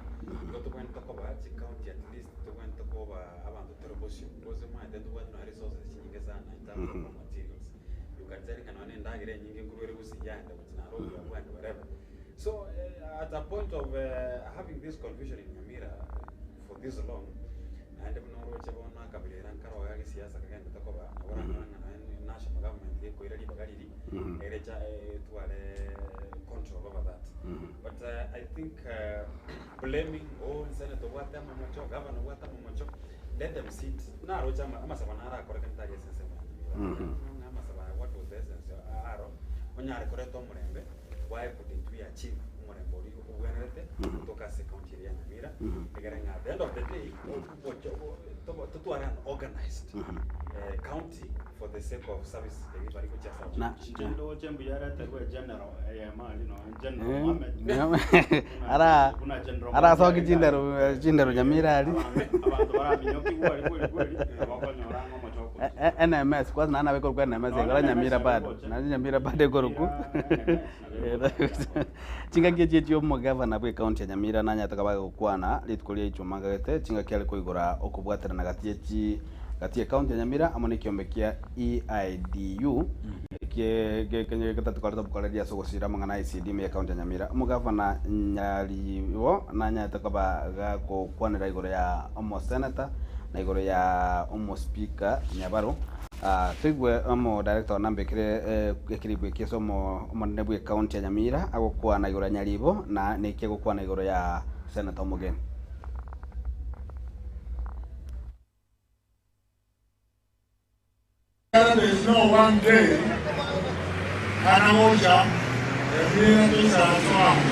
go to went talk about county at least to went to koba abanto tore bosio, gose omanyete ntobwate nonya resources chinyinge sana in terms of raw materials. You can tell ng'a nonya na endagera enyinge nkorwa ere gusii yaenda gochia Nairobi abwo and wherever. So at a point of having this confusion in Nyamira for this long, naende buna oroche bono akabira era nkare oyo agesiasa kagendete koba, nabo oranyore ng'a nonya national government gekoira ribaga riria, ere cha etware control over that. But I think blaming oh senator obwate amamocho, governor obwate amamocho, let them sit. Naroche ama amasabo narakorekane tari ase ensemo ya Nyamira. Ng'a amasabo aya what was the essence aro, onyare koreta omorembe. Why couldn't we achieve omorembe oria obwenerete gotoka ase ecounty eria ya Nyamira, egere ng'a at the end of the day, totware an organized county for the sake of service delivery gochia ase abanto. Inche ndoche mbuya areterwe general eyemo aria nonya General Mohamed. Ara Buna General arasoki Mohamed chindero chindero Nyamira aria. Abanto baraminyokigwe aria kweri kweri, nabo okonyora ng'a omochoko NMS kwanza naende nabo ekorokwa NMS ekero Nyamira bado, naende Nyamira bado ekorokwa Chingaki echi echio omogavana bwe county ya Nyamira nanyarete koba agokwana rituko ria ichuma ngagete chingaki are koigora okobwaterana gati ye chi gati ye county ya Nyamira amo nekiombe kia EIDU ekie getatu koreta obokoreri ase ogosira amang'ana a ICD ime ye county ya Nyamira. Omogavana Nyaribo nanyarete koba gagokwanera igoro ya omoseneta na igoro ya omospeaker Nyabaro. Toigwe omodirector one ambekire ekiribu eki ase omonene bwe county ya Nyamira agokwana igoro ya Nyaribo na neki agokwana igoro ya Senator Omogeni. There is no one day anagocha Nyamira toisaranse amo.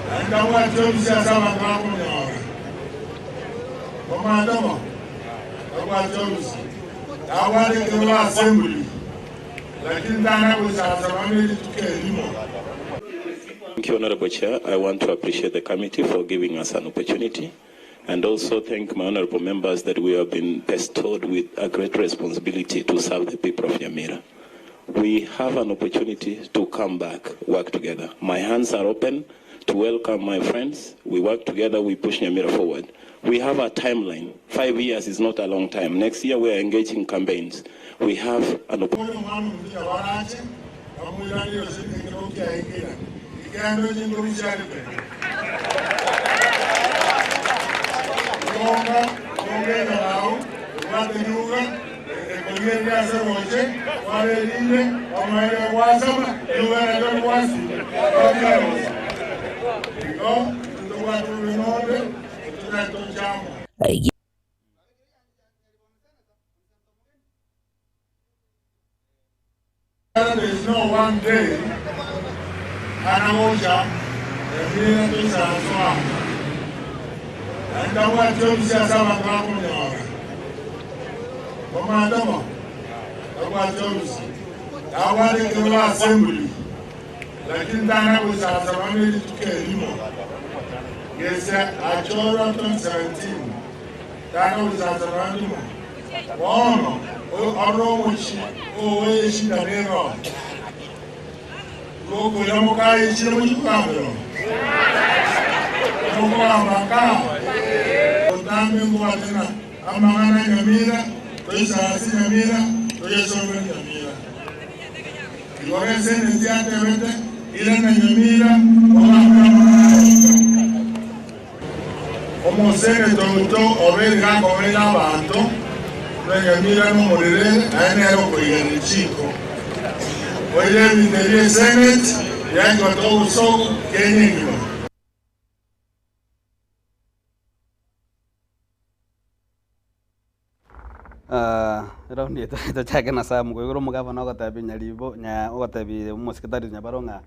Naende tabwati obisi ase abanto bakonyora. Omanyete bo? Tabwati obisi. Tabwate ekerogo assembly, lakini tana goisaransa nonya ne rituko erimo. Thank you, Honorable Chair. I want to appreciate the committee for giving us an opportunity and also thank my honorable members that we have been bestowed with a great responsibility to serve the people of Nyamira. We have an opportunity to come back, work together. My hands are open to welcome my friends. We work together, we push Nyamira forward. We have a timeline. 5 years is not a long time. Next year we are engaging campaigns. We have an Oyo omwana omuya barache bamoiranerie ase ekero kiaye kera, ekiagera chinguru chiarete. Gonga, gonga enyarau, ebwate riuga, ekorigereria ase roche, kwarerire, omoerio gwasama, riuga nario rigwasire, rotiga roche. Igo, intwe tobwate obobe nonde, totari toche amo. There is no one day anagocha Nyamira toisaranse amo. Naende tabwati obisi ase abanto bakonyora. Omanyete bo? Tabwati obisi. Tabwate ekerogo assembly, lakini tana goisaransa nonya ne rituko erimo. Gese achorwa 2017 tana goisaransa nonya rimo. Bono ore omochie oo eshida nero, gokoira mokaye echire mochie kogambera mokogamba nka otambe nkobate ng'a amang'ana Nyamira toisaranse Nyamira toyesomere Nyamira igoro eseneti yatebete irana Nyamira ogambe amang'ana aya omoseneto oito obeire gakobeire abanto na Nyamira nomorere naye nere okoigana echiko oire ebinto ebi eseneti yaigota obosogo Kenya engima. Raundi eye tochake na Sam koigoro omogavana ogotebi Nyaribo nya ogotebi omosekretari Nyabaro ng'a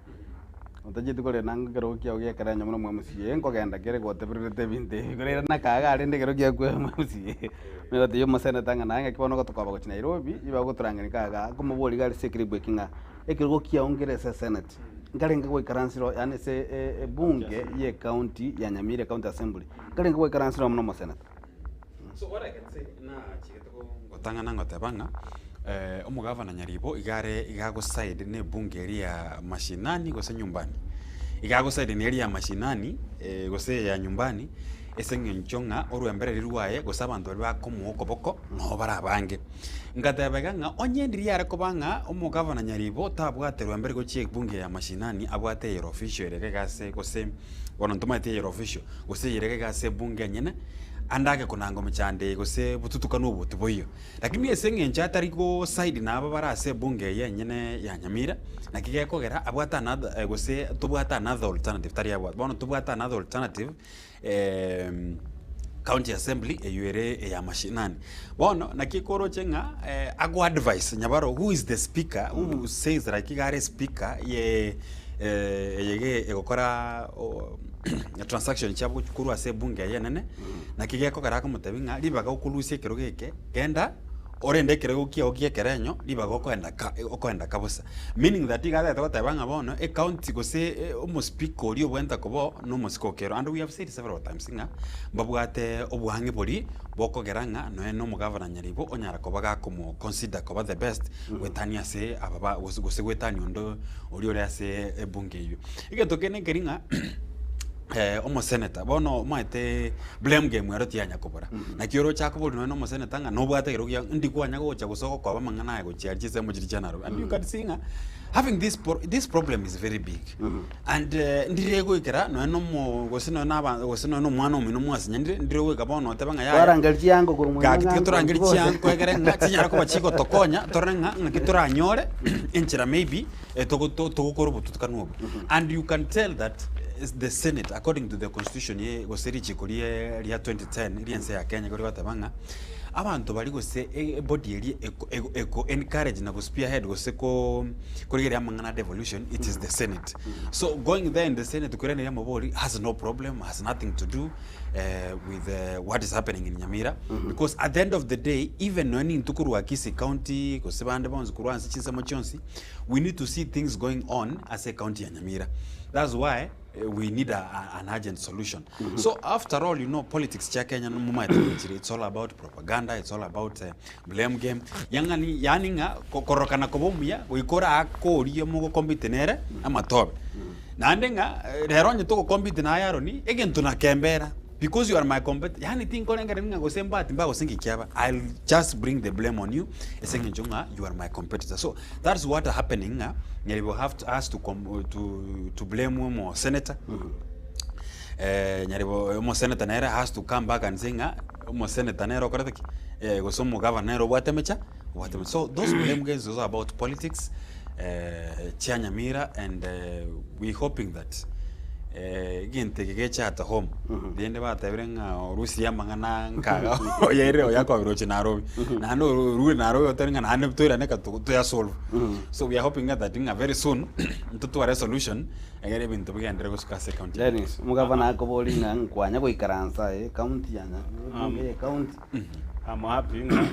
otachieti korenda ng'a ekerogo kiago giekere onye buna omwa MCA nkogenda kere gotebererete ebinto ebi korende nakaga arende ekero kiakwa omwa MCA. Nigo omoseneta ng'a naye ng'aki bono ogotokoba gochia Nairobi, igo bagotorangeria iga iga akomoboria iga ase ekiribu eki ng'a ekerogo kiago nkere ase esenate, nkarenge goikaransera yaani ase ebunge ya ecounty ya Nyamira ecounty assembly, nkarenge goikaransera buna omoseneta. So what I can say nachigete gotang'ana ngoteba ng'a omogavana Nyaribo iga are iga agoside na ebunge eria ya mashinani gose nyumbani. Iga agosaidi na eria ya mashinani gose eye ya nyumbani, ase eng'encho ng'a orwembereri rwaye gose abanto baria bakomoa okoboko nabo bare abange. Ngateba iga ng'a onye ndiria yare koba ng'a omogavana Nyaribo tabwate rwemberi gochia ebunge ya mashinani abwate eyere official ere iga ase gose bono ntomaeti eyere official gose eyere iga ase ebunge enyene, ande ake konanga omechando eye gose botutukanu obo tiboiyo. Lakini ase eng'encho atari go side na aba bare ase ebunge eye enyene ya Nyamira, naki gekogera abwate another gose tobwate another alternative tari abwate, bono tobwate another alternative county assembly eywo ere eya mashinani. Bono naki koroche ng'a ago advise Nyabaro who is the speaker who says like iga are speaker ye eye iga egokora transaction chiabo korwa ase ebunge eye enene, naki gekogera akomotebia ng'a ribaga okorusia ekerogo eke, genda orende ekerogo kiago gia ekerenyo ribaga okoenda ka okoenda kabosa. Meaning that iga atagete goteba ng'a bono ecounty gose omospeaker oria obwenerete koba oo na omosike o kero and we have said several times ng'a mbabwate oboang'e boria bokogera ng'a nonya na omogavana Nyaribo onyara koba gakomo consider koba the best goetania ase aba ba gose gose goetania onde oria ore ase ebunge eywo. Egento kende nkeri ng'a omoseneta bono omanyete blame game ero tiyanya kobora. Naki oroche akoboria nonye na omoseneta ng'a nobwate ekero kia ndi kwanya gocha gose ogokoba amang'ana aya gochia aria chinsemo chiria chia Nairobi. And you can see ng'a having this pro this problem is very big and ndire goikera nonye na omo gose nonye na aba gose nonye na omwana omino mwasinyanire ndire goika bono otebe ng'a yaya Twarangeria chiango korwa mwena gaki tiga ng'a torangerie bose. chiango egere ng'a chinyare koba chigotokonya torore ng'a ng'aki toranyore enchera maybe togokora obotutukanu obo. And you can tell that the senate according to the constitution ye gose richiko rie ria 2010 ri'ense ya Kenya igo rigoteba ng'a abanto baria gose ebody eria eko ego eko encourage na go spearhead gose ko korigereria amang'ana a devolution it is the senate. So going there in the senate koiraneria amabori has no problem, has nothing to do with what is happening in Nyamira because at the end of the day even nonya nintwe korwa Kisii county gose bande bonsi korwa ase chinsemo chionsi we need to see things going on ase ecounty ya Nyamira that's why we need a, a, an urgent solution so after all you know politics chia Kenya momanyete buna chire it's all about propaganda it's all about blame game yang'ani yaani ng'a kororokana koba omuya goika orakorie mogocompete nere amatobe naende ng'a rero onye togocompete naye Aaron egento nakembera Because you are my competitor, yaani tinkorengereria ng'a gose mbati mba gose nki kiaba, I'll just bring the blame on you ase eng'encho ng'a you are my competitor. So that's what happening ng'a Nyaribo have to has to com to to blame omo senator Nyaribo omo senator nere has to come back and say ng'a omo senator nere okorete ki gose omo governor nere obwate emecha obwate emecha. So those blame games is all about politics chia Nyamira and we hoping that egento eke geche at home rende batebire ng'a orusie amang'ana nkaga oyairire oyakobera oche Nairobi naende orure Nairobi otebe ng'a naende toirane eka toyasolve so we are hoping that ng'a very soon ntotware esolution egere ebinto bigenderere gosuka ase ecounty ya Dennis, omogavana akoboria ng'a nkwanya goikaransa aye ecounty ya Nya- ecounty. I'm happy ng'a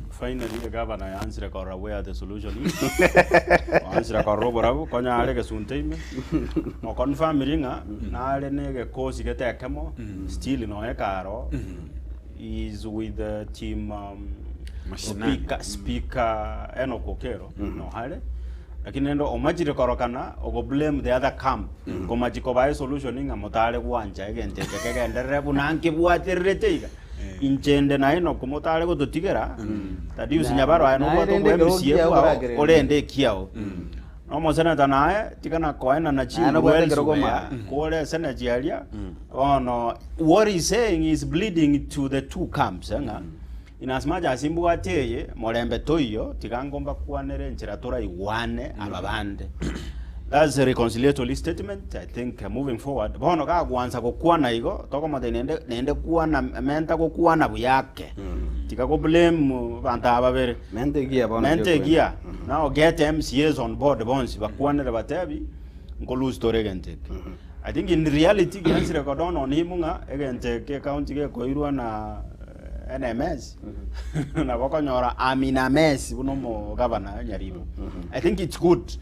finally egavana yaanchire korora where the solution is. Oanchire korora oborabu konya are egesunte ime, oconfirmiri ng'a nare na egekosi gete ekemo still nonya ekaro he is with the team Mashinani. speaker, speaker Enock Okello nohare lakini rende omachire korokana ogo blame the other camp komachi kobaa esolution ng'a motare gwancha egento eke kegenderere buna nkebwatererete iga. Inche inde na Enoku motare gototigera, Thaddeus Nyabaro aye Naye nobwate rende obo ekero MCA kiao bwao, oragerere. orende ekiao. Na omoseneta naye tigana koenana Naye chinguru nobwate ekero elsewhere, komanya. kore eseneti aria, bono what he's saying is bleeding to the two camps eh, ng'a in as much as imbwate eye, morembe toiyo, tiga ngombakwanere enchera toraigwane aba bande. That's a reconciliatory statement, I think moving forward, bono gagwansa gokwana igo, tokomotebia naende naende kwana menta gokwana buya ake. Tiga go blame abanto aba babere. Menta egiya bono Menta tiokwenda. egiya. Now get MCAs on board bonsi bakwanere batebi nko lose tore egento eke. I think in reality giansire kodawn on him ng'a egento eke ecounty gekoirwa na NMS nabo okonyora I'm in a mess buna omogavana Nyaribo. I think it's good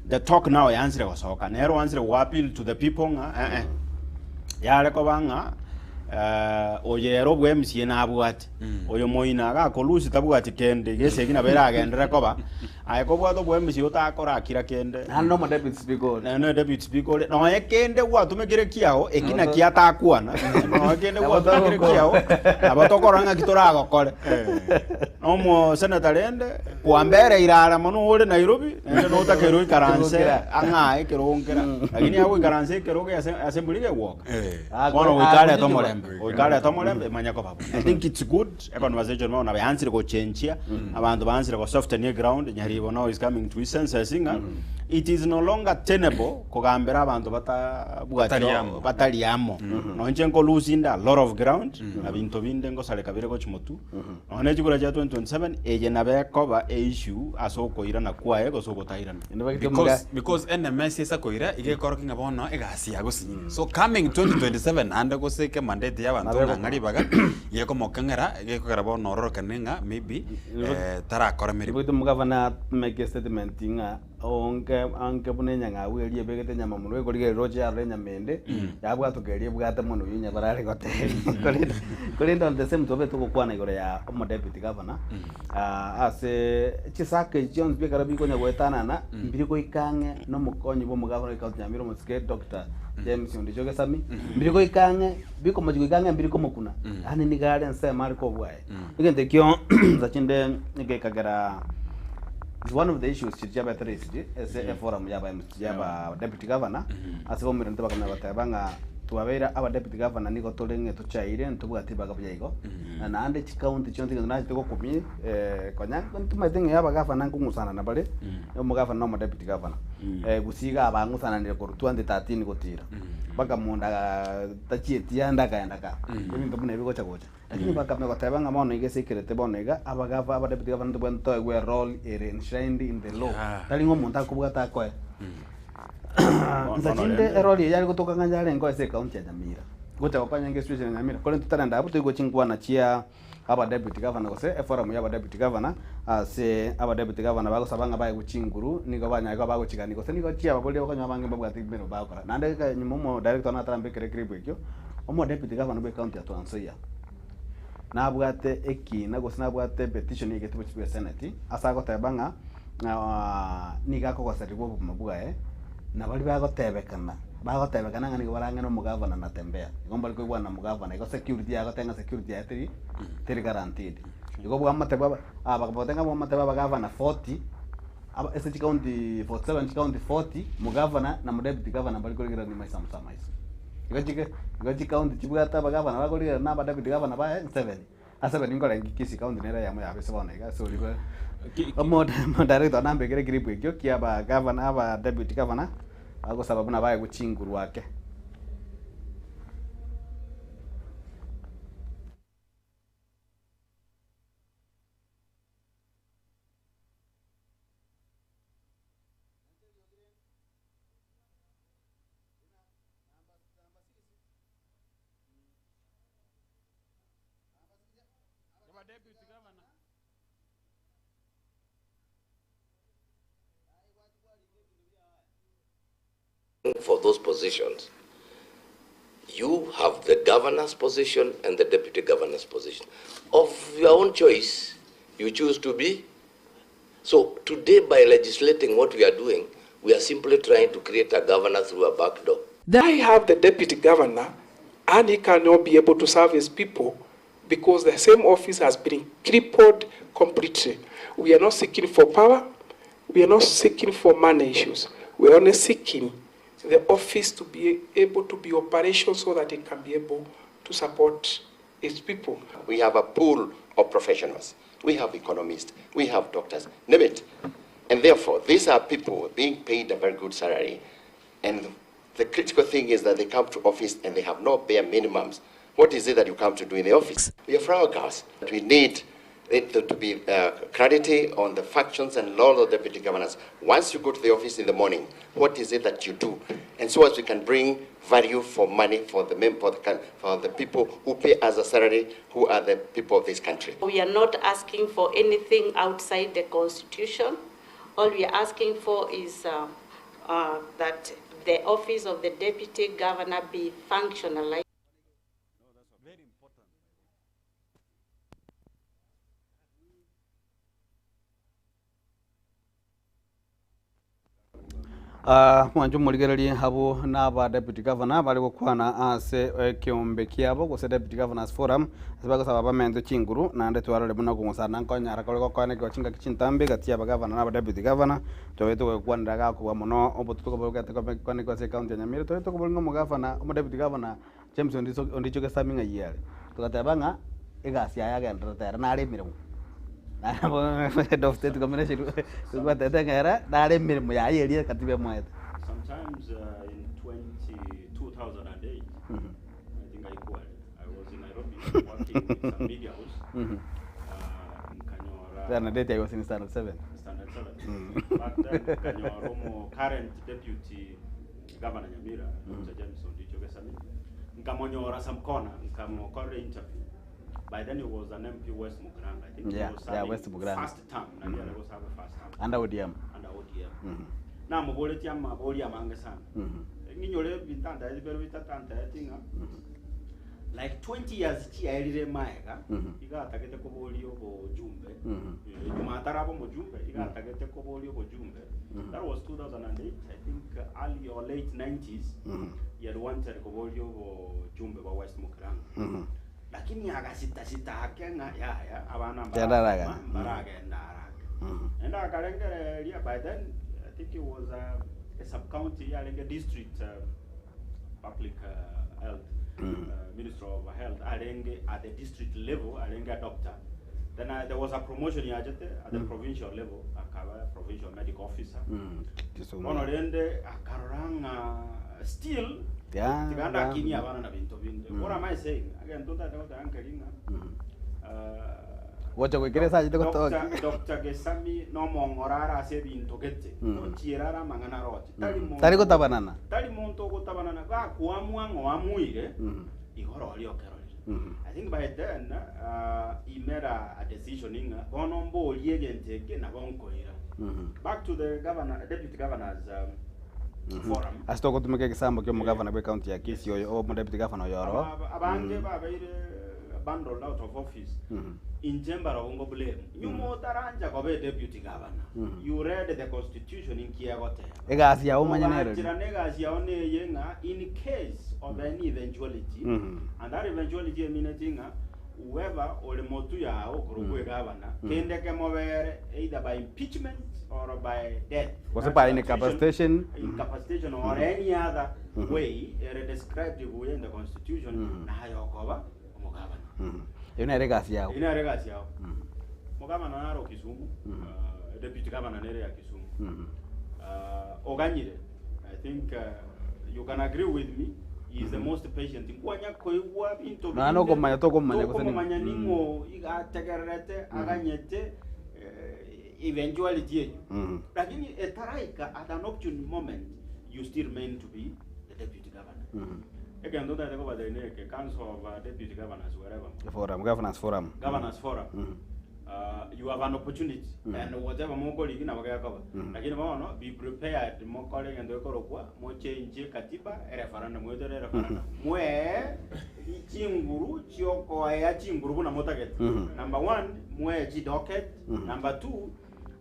the talk now yansire gosoka nere oansire go appeal to the people ng'a eh eh yare koba ng'a Oyo ere obwa MCA nabwate, oyo moino iga akolusi tabwati kende, iga esegi nabo eragenderere koba, aye kobwate obwa MCA otakora kira kende. Naende nomo deputy speaker ore. Naende deputy speaker ore, nonye kende gwatumekire kiago, eki naki atakwana, nonye kende gwatumekire kiago, nabo tokorora ng'aki toragokore. Nomo senator rende, kwambereire are mono ore Nairobi, naende notakeire oikaranse ang'aye ekerogo nkera, lakini agoikaransa ekerogo ase assembly gegwoka. Bono goika arete omorembe, goika arete omorembe emanye koba buya. I think it's good a conversation bono baanchire gochenchia, abanto baanchire go soften eground, Nyaribo now is coming to his senses ng'a it is no longer tenable kogambera abanto batabwati Batari amo. batari amo. Nonye nko losing a lot of ground, na binto binde ngosareka bire gochia motwe. Nonya ne chikura chia 2027 eye nabo ekoba eissue ase okoirana kwaye gose ogotairana. Because, because NMS ase koira iga ekorokia ng'a bono egasi yagosinyire. So coming 2027 naende gose eke mandate ya abanto ng'a ng'a ribaga, iga ekomokeng'era, iga ekogera bono ororokane ng'a maybe tarakora emeremo. Nigo omogavana make a statement ng'a onge ange buna enyang'au eria ebegete enyama monwe ekorigereria roche yarora enyama ende, yabwatoka eria ebwate monwe oyio nyabara are gotebia. Korende korende on the same tobe togokwana igoro ya omodeputy governor, ase chisako echi chionsi pi ekero bikonya goetanana, mbiri goika ang'e na omokonyi bwa omogavana bwa ekaunti ya Nyamira omosike Doctor James Ondicho Gesami, mbiri goika ang'e bikomochi goika ang'e mbiri komokuna, yaani nigo are ensemo are kobwaye. Egento ekio nsa chinde gekagera is one of the issues chiria chiabete raised ase eforum ya aba MC ya aba deputy governor ase baumererete bakamanya goteba ng'a twabeire aba deputy governor nigo tore ng'a tochaire ntobwati ribaga buya igo na naende chicounty chionsi egento nachete gokumia konya ntomanyete ng'a abagavana nkong'usanana bare omogavana na omodeputy governor gusii iga abang'usananire korwa 2013 gotira mpaka monda tachieti ande akaenda kaa ebinto buna ebi gocha gocha. Lakini bakamanya goteba ng'a bono iga ase ekerete bono iga, abagava, abadeputy governor ntobwenerete toegwe erole ere enshrined in the law, tari ng'a omonto akobwata akoe. Insa Bono chinde rende. erole eye yare gotoka ng'a yarenge ase ecounty ya Nyamira, gocha gokonya enga esituation ya Nyamira, korende totarenda abwo toigwe chinkwana chia abadeputy governor gose eforum ya abadeputy governor, ase abadeputy governor bagosaba ng'a baegwe chinguru, nigo banyare koba bagochigania gose nigo chiababorire bakonyora abange mbabwate emeremo bagokora. Naende nyuma omo director natarambekera eclip ekio, Omodeputy gavana bw'ecounty ya Trans Nzoia nabwate ekiina gose nabwate epetition yaigete bochio bwe senate ase agoteba ng'a nigo akogoserigwa obogima bwaye na baria bagotebekana bagotebekana ng'a nigo barang'e omogavana Natembeya igo mbari koigwana na omogavana igo security yaye agoteba ng'a security yaye teri teri guaranteed. Igo bwamate bwa aba bagoteba ng'a bwamate bwa abagavana 40 aba ase chicounty 47 chicounty 40 omogavana na omodeputy gavana mbari korigererania maiso amo ase amaiso. Igo chike igo chikaunti chibwate abagavana bakorigerera na abadeputy gavana baye nseveni. Ase beni nkorengi Kisii county nere eyemo yabo ase bono iga ase oria omo director nambekere eclip ekio kia abagavana aba deputy gavana bagosaba buna baegwe chinguru ake. For those positions, you have the governor's position and the deputy governor's position. Of your own choice, you choose to be. So today, by legislating what we are doing, we are simply trying to create a governor through a back door. I have the deputy governor and he cannot be able to serve his people because the same office has been crippled completely. We are not seeking for power. We are not seeking for money issues. We are only seeking the office to be able to be operational so that it can be able to support its people. We have a pool of professionals. We have economists. We have doctors. Name it. And therefore, these are people being paid a very good salary. And the critical thing is that they come to office and they have no bare minimums. What is it that you come to do in the office? We are flower girls. We need it to be clarity on the functions and role of deputy governors. Once you go to the office in the morning, what is it that you do? And so as we can bring value for money for the for the, for the people who pay us a salary, who are the people of this country. We are not asking for anything outside the constitution. All we are asking for is that the office of the deputy governor be functionalized. Mwanche omorigererie abwo naba deputy governor bare gokwana ase ekeombe kiabo gose deputy governors forum ase bagosaba bamentwe chinguru naende twarore buna okong'usana nkonyara kore gokoenekigwa chingaki chintambe gati ya abagavana na abadeputy governor. Tobete gokwanera gakobua mono obotuko bogete koenekigwa ase ecounty ya Nyamira tobete koboria ng'a omogavana omodeputy governor James Ondicho Gesami ng'ai are? Togateba ng'a egasi yaye agendererete ere nare emeremo. Head of state combination twatebete ng'a ere nare emeremo yaye eria ekatiba emoete. Sometimes in 20, 2008, I think I equal, I was in Nairobi working with some media house. Nkanyora Standard 8 I was in standard 7. Standard 7. Back then, nkanyora omo current deputy Governor Nyamira, Dr. James Ondicho Gesami, nkamonyora some corner, nkamokorera interview. By then he was an MP West Mugirango. I think Yeah, he was yeah, serving West Mugirango. first term, mm -hmm. mm -hmm. first term. Under ODM. Under ODM. Mm -hmm. Namoboretie amabori amange sana. Mm -hmm. Nginyore bintantaeti bibere bitatantaeti ng'a mm -hmm. Like 20 years chiaerire maega, iga atagete koboria obojumbe, nyuma ataraba omojumbe, iga atagete koboria obojumbe, that was 2008, I think early or late 90s, he had wanted koboria obojumbe bwa West Mugirango. Lakini agasitasita ake ng'a yaya abana Tiararagana. mbaragenda arake. Naende akarengereria by then I think it was a, a sub-county yarenge district public health minister of health arenge at the district level arenge a doctor then there was a promotion yachete at the provincial level akaba provincial medical officer Kisumu. bono rende akarora ng'a still Yeah, tiga yeah. ndakinie abana na binto binde what am i saying egento ntagete goteba nkeri ng'a Gocha goikera ase achete gotoka. Doctor, Doctor Gesami nomong'ora are ase ebinto gete, ochiera are amang'ana aroche. Tari monto Tari gotabanana. Tari monto ogotabanana, gakoamua ng'a oamuire, igoro oria okerorire. I think by then he made a decision ng'a bono mborie egento eke nabo nkoira. Back to the governor, deputy governors forum. Ase togotumeka egesambo kia omogavana bwe county ya Kisii oyo omodeputy governor oyo oro. Abange babeire bundled out of office inche mbarabwo ngo blame nyuma otarancha koba e deputy governor you read the constitution inki egoteba Egasi yao omanye nere Oganchera na egasi yao neye ng'a in case of any eventuality and that eventuality emineti ng'a whoever ore motu yao okorokwa egavana kende kemobere either by impeachment or by death Gose by incapacitation. incapacitation or any other way ere described buya in the constitution naye okoba omogabana. Eyio nere egasi yao. Eyio nere egasi yao. Omogabana naro o Kisumu, deputy governor nere ya Kisumu. Oganyire, I think you can agree with me, he is the most patient. Nkwanya koigwa binto Nonya nokomanya tokomomanya gose ning'o. Tokomomanya ning'o iga ategererete, aganyete eventuality eyio. Lakini etaraika at an opportune moment, you still remain to be the deputy governor. Egento ntagete kobatebia neke, council of deputy governors wherever more. Forum, governors forum. Governors forum. You have an opportunity and whatever mokorigi nabo gekoba. Lakini bono be prepared mokore egento gekorokwa mochange katiba ereferendum goetera ereferendum. Mwee chinguru chiokoea chinguru buna motagete. Number one, mwee chidocket. Number two,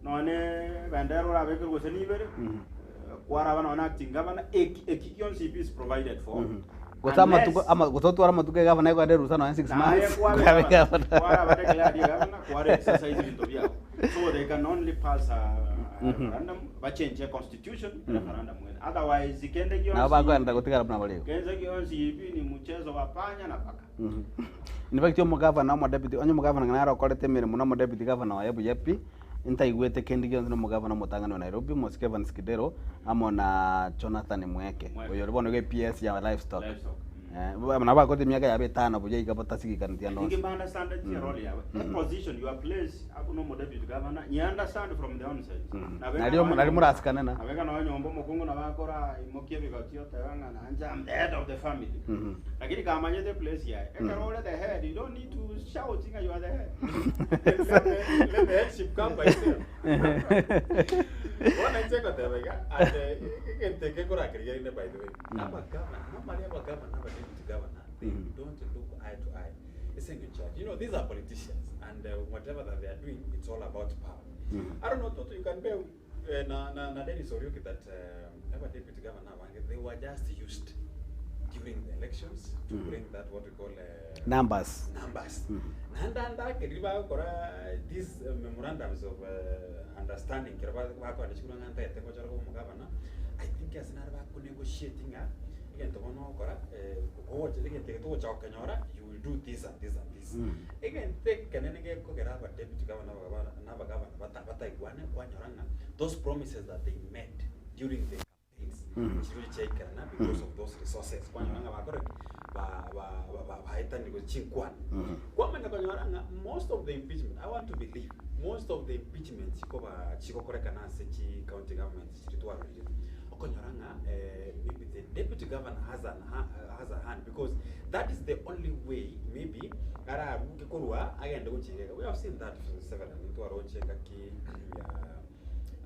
nonye ebendera orabekerwe gose nibere, kwaraba nonye acting governor, eki eki gionsi ibi is provided for. Gose amatuko Unless- ama gose otware amatuko egavana ekwenda erusa nonye 6 Naye months kwabe kwabe governor, gavana. kwaraba declared governor, kware exercise ebinto biago. So they can only pass a referendum, bachange a constitution, referendum wene. Otherwise kende gionsi Nabo bakoenda gotigara buna bare igo. Kende gionsi ibi ni mchezo wa panya na paka. In fact omogavana omodeputy onye omogavana ng'a nare okorete emeremo na omodeputy governor oye buya pi, ntaigwete kende gionsi na omogavana omotang'ani o Nairobi, Omosike Evans Kidero, amo na Jonathan Mweke, Mweke. oyo ore bono iga ePS ya livestock. Livestock, Eh, nabo bakorete emiaka yabo etano buya iga botasigikaneti ande I think onsi. mba understand mm. role yawe. A position you are placed abu no deputy governor, you understand from the onset. Nabeka Nario- nonya- nario morasikane na. Nabeka nonya nyomba omokungu nabakora imokia ebigoti oteba ng'a nanje I'm the head of the family. Lakini kamanyete place yaye. Ekero ore the head, you don't need to shout ng'a you are the head. Let the, let the headship come by itself. Bono inche ngoteba iga, ate egento eke nkorakereria rinde by the way, abagavana, normally abagavana na abadeputy governor, they don't look eye to eye. Ase eng'encho yaki, you know, these are politicians and whatever that they are doing, it's all about power. I don't know, Toto, you can bear eh, na, na, na Dennis Orioki that um, aba deputy governor abange they were just used during the elections to bring that what we call uh, Numbers. numbers. Naende ande ake riria bagokora these uh, memorandums of uh, understanding kero ba- bakoenda chikura ng'a ntagete gochora koba omogavana I think ase naro bakonegotiate ng'a egento bono ogokora eh, gogocha egento eke togocha gokenyora you will do this and this and this. Egento ekenene gekogera aba deputy governor na abagavana na abagavana bata bataigwane kwanyora ng'a those promises that they made during the campaigns chirochio chiaikerana because of those resources kwanyora ng'a bakore ki? Ba ba ba ba baetanire chinkwana. Kwamanya konyora ng'a most of the impeachment, I want to believe most of the impeachment chikoba chigokorekana ase chi county governments chiria twarorire, okonyora ng'a maybe the deputy governor has an has a hand because that is the only way maybe araruke korwa agende gochia iga iga. We have seen that severally twaroche engaki ya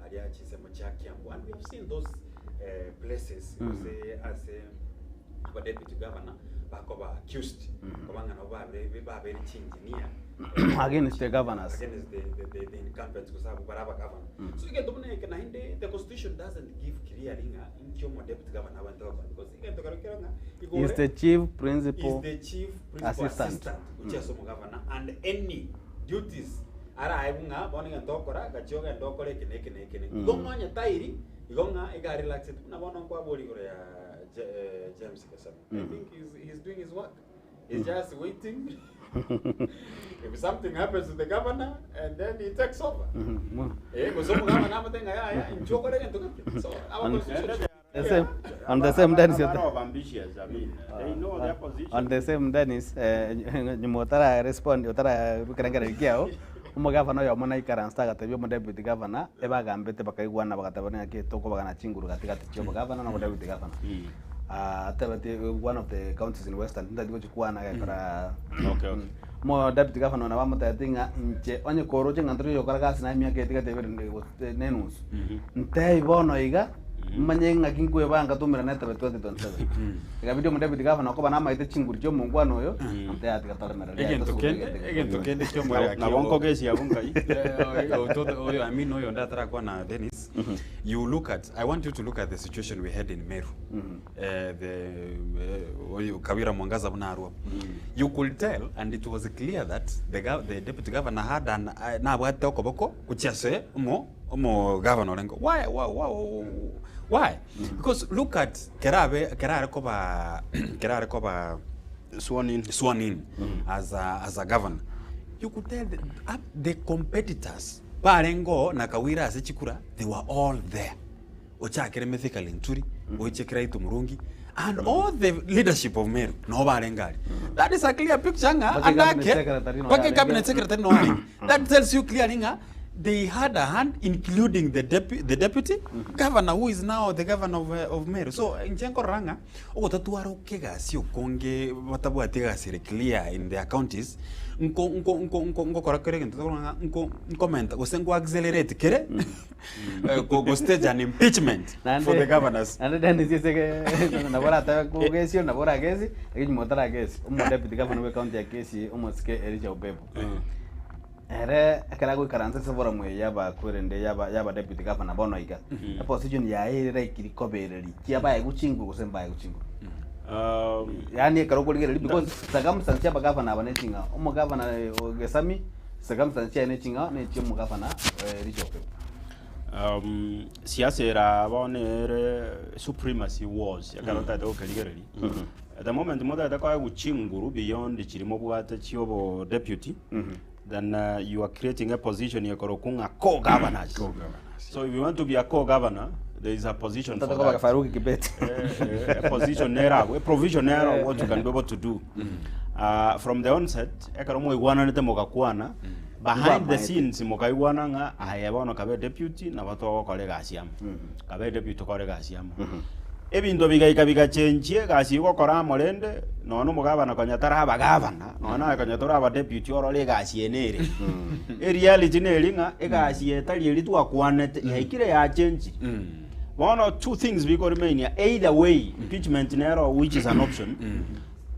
aria chinsemo chia Kiambu and we have seen those places gose ase aba deputy governor bakoba accused koba ng'a nabo babere babere chiengineer Against the governors. against the, the, the, the incumbents gose abwo bare abagavana so egento buna eke naende the constitution doesn't give clearly ng'a inki omo deputy governor abwenerete gokora because egento kero kero ng'a igo Is ore the chief is principal the chief principal assistant. assistant gochia ase omogavana and any duties araebwe ng'a bono egento ogokora gachia ogende okore eke na eke na eke na eke. Igo ng'a onye tairi igo ng'a iga relaxed buna bono nkwabori igoro ya Ja- eh, James Gesami. I think he's, he's doing his work. He's just waiting. If something happens to the governor, and then he takes over. Eh, gose omogavana amote ng'a yaya, inchuo okore egento geke. So, our constitution should The same, on the same Dennis, Are of ambitious, I mean, they know their position. on the same Dennis, eh, nyuma otara respond otara kerengererio kiao, omogavana oyomo naikaransa agatebia omodeputy governor, ebagambete bakaigwana bagateba ng'aki tokobagana chinguru gatigati chia obogavana na obodeputy governor. Ah, atebetie one of the counties in western, ntari gochikwana gekora Okay, okay. Omo deputy governor nabo amotebetie ng'a inche onye koroche ng'a ntori gokora gasi naye emiaka etigete ebere nde gose na enusu, ntebi bono iga, manye ng'aki nkwebanga toumerane etebe 2027. Ekabidi omo deputy governor okoba namaete chinguru chia omongwana oyo, amotebia tiga toremereria Egento tosuke kende egento eke egento tobiwe. kende kiomorero Nabo nkogesia abwo nkai. oyo I mean oyo ndatarakwana Dennis you look at I want you to look at the situation we had in Meru eh, the eh, oyo Kawira Mwangaza buna arwa you could tell and it was clear that the, gov- the deputy governor had an uh, nabwate okoboko gochia ase omo omo governor orengo why why why, why? because look at kerabe kerare koba kerare koba Sworn in. sworn in as a, as a governor you could tell the, up the competitors barengo na Kawira ase chikura they were all there ochakere Mithika Linturi oiche Kiraitu Murungi and all the leadership of Meru no barenge aria that is a clear picture ng'a Mpaka cabinet andake secretary no mpaka yarenge. cabinet secretary no arenge that tells you clearly ng'a they had a hand including the, depu the deputy governor who is now the governor of, uh, of Meru so inche nkorora ng'a ogotatwara okegasi okonge batabwati egasi ere clear in their counties nko nko nko nko nkokora kere egento tokorora ng'a nko nkomenta gose nko accelerate kere eh, go, go stage an impeachment for the governors Naende Dennis ase nabo oratebe kogesio nabo oragesi lakini nyuma otaragesi omo deputy governor bwe county ya Kisii omosike Elisha Obebu ere ekero agoikaransa ase forum eye y'abakwerende y'aba y'aba deputy governor bono iga eposition yaye ere raikiri kobereri chiabaegwa chinguru gose mbaegwa chinguru Yaani ekero okorigereria because circumstance chia abagavana aba ne ching'ao omogavana o Gesami circumstance chiaye ne ching'ao na echia omogavana Elisha Opebu. Siasa era bono ere supremacy wars ekero otagete gokerigereria at the moment motagete koegwa chinguru beyond chiria mobwate chia obo deputy then you are creating a position ekorokwa ng'a co-governors. So if you want to be a co-governor there is a position for Tata koba that. Faruki Kibet. Eh, eh, a position nero abwo, a provision nero what you can be able to do. From the onset, ekero mwaigwananete mogakwana, behind the Mbamaete. scenes mokaigwana ng'a aye bono kabe deputy nabo togokora egasi amo. Kabe deputy tokore egasi amo. Ebinto bigaika bigachenchia egasi egokora amo rende, nonya na omogabana konya taraba gavana, nonya naye konya toraba deputy orore egasi eye nere. Ereality neri ng'a egasi eye etari eria twakwanete, yaikire yachenchire. Bono two things bikoremainia either way impeachment nero which is an option,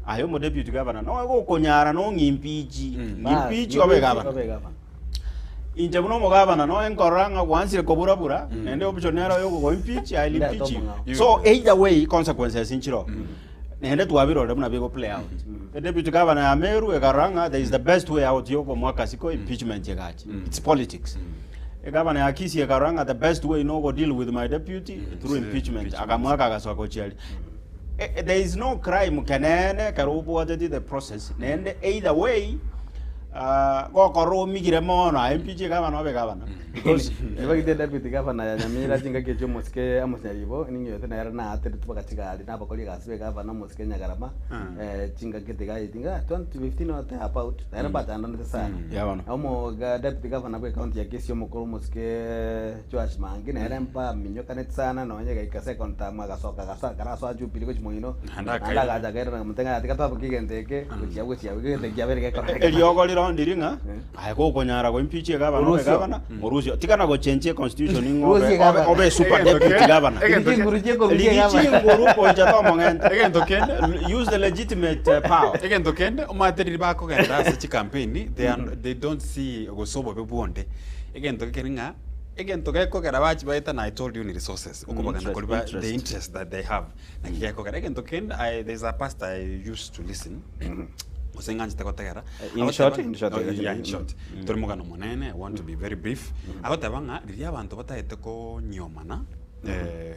aye omodeputy governor noe gokonyara nong'impeachi, ng'impeachi obe gavana. Obe gavana. Inche buna omogabana noe nkorora ng'a gwansire koburabura, naende option nero ya okogo impeach, I'll impeach you. So either way consequences nchiroo. Naende twabirorire buna bigo play out. The deputy governor ya Meru ekarora ng'a there is the best way out ya okomoa kasiko impeachment egacha. It's politics. Egavana ya Kisii ekarora ng'a the best way no go deal with my deputy through impeachment. Akamoaka agasoa gochia aria. Eh, eh, there is no crime kenene ekero obwateti the process naende either way ah, gokorora omigire mono aye impeach egavana obe gavana because Ebagite deputy governor ya Nyamira chingaki echio omosike Amos Nyaribo ning'oete nere naateretwe mpaka chigari nabakori egasi be gavana omosike Nyagarama eh, chingaki tiga I think ah, 2015 or there about nere mbachandanete sana Yeah, bono. omo ga- deputy governor bwe county ya Kisii omokoro omosike Joash Mangi nere mbaminyokaneti sana nonye gaika second term agasoka agasa akarasoa Jubilee gochia moino Naende naende akairana. agacha akairana akamotebi ng'a tiga twabokia egento eke gochia gochia egento eke kiabeire gekoreka. Eriogo rirondi ng'a aye gokonyara go impeach egavana obe Orusio. gavana orusio tigana gochenchia econstitution ng'a Rusie obe- obe gavana. obe super Egento deputy ke- governor egento Rigi chinguru chiekorusia Rigi egavana. chinguru gocha tomong'ente Egento kende use the legitimate eh, power egento kende omanyete riria bakogenda ase chicampaign they, are, they don't see gose obobe bwonde egento gekeri ng'a egento gekogera bachi baeta na I told you ni resources okobagana Interest, kori ba the interest. interest that they have naki gekogera egento kende I, there's a pastor I used to listen gose ng'anchete gotegera In Agoteba- short, in short, Oh, yeah, in mm. short. Tori mogano monene, I want to be very brief. Agoteba ng'a riria abanto batagete konyiomana eh,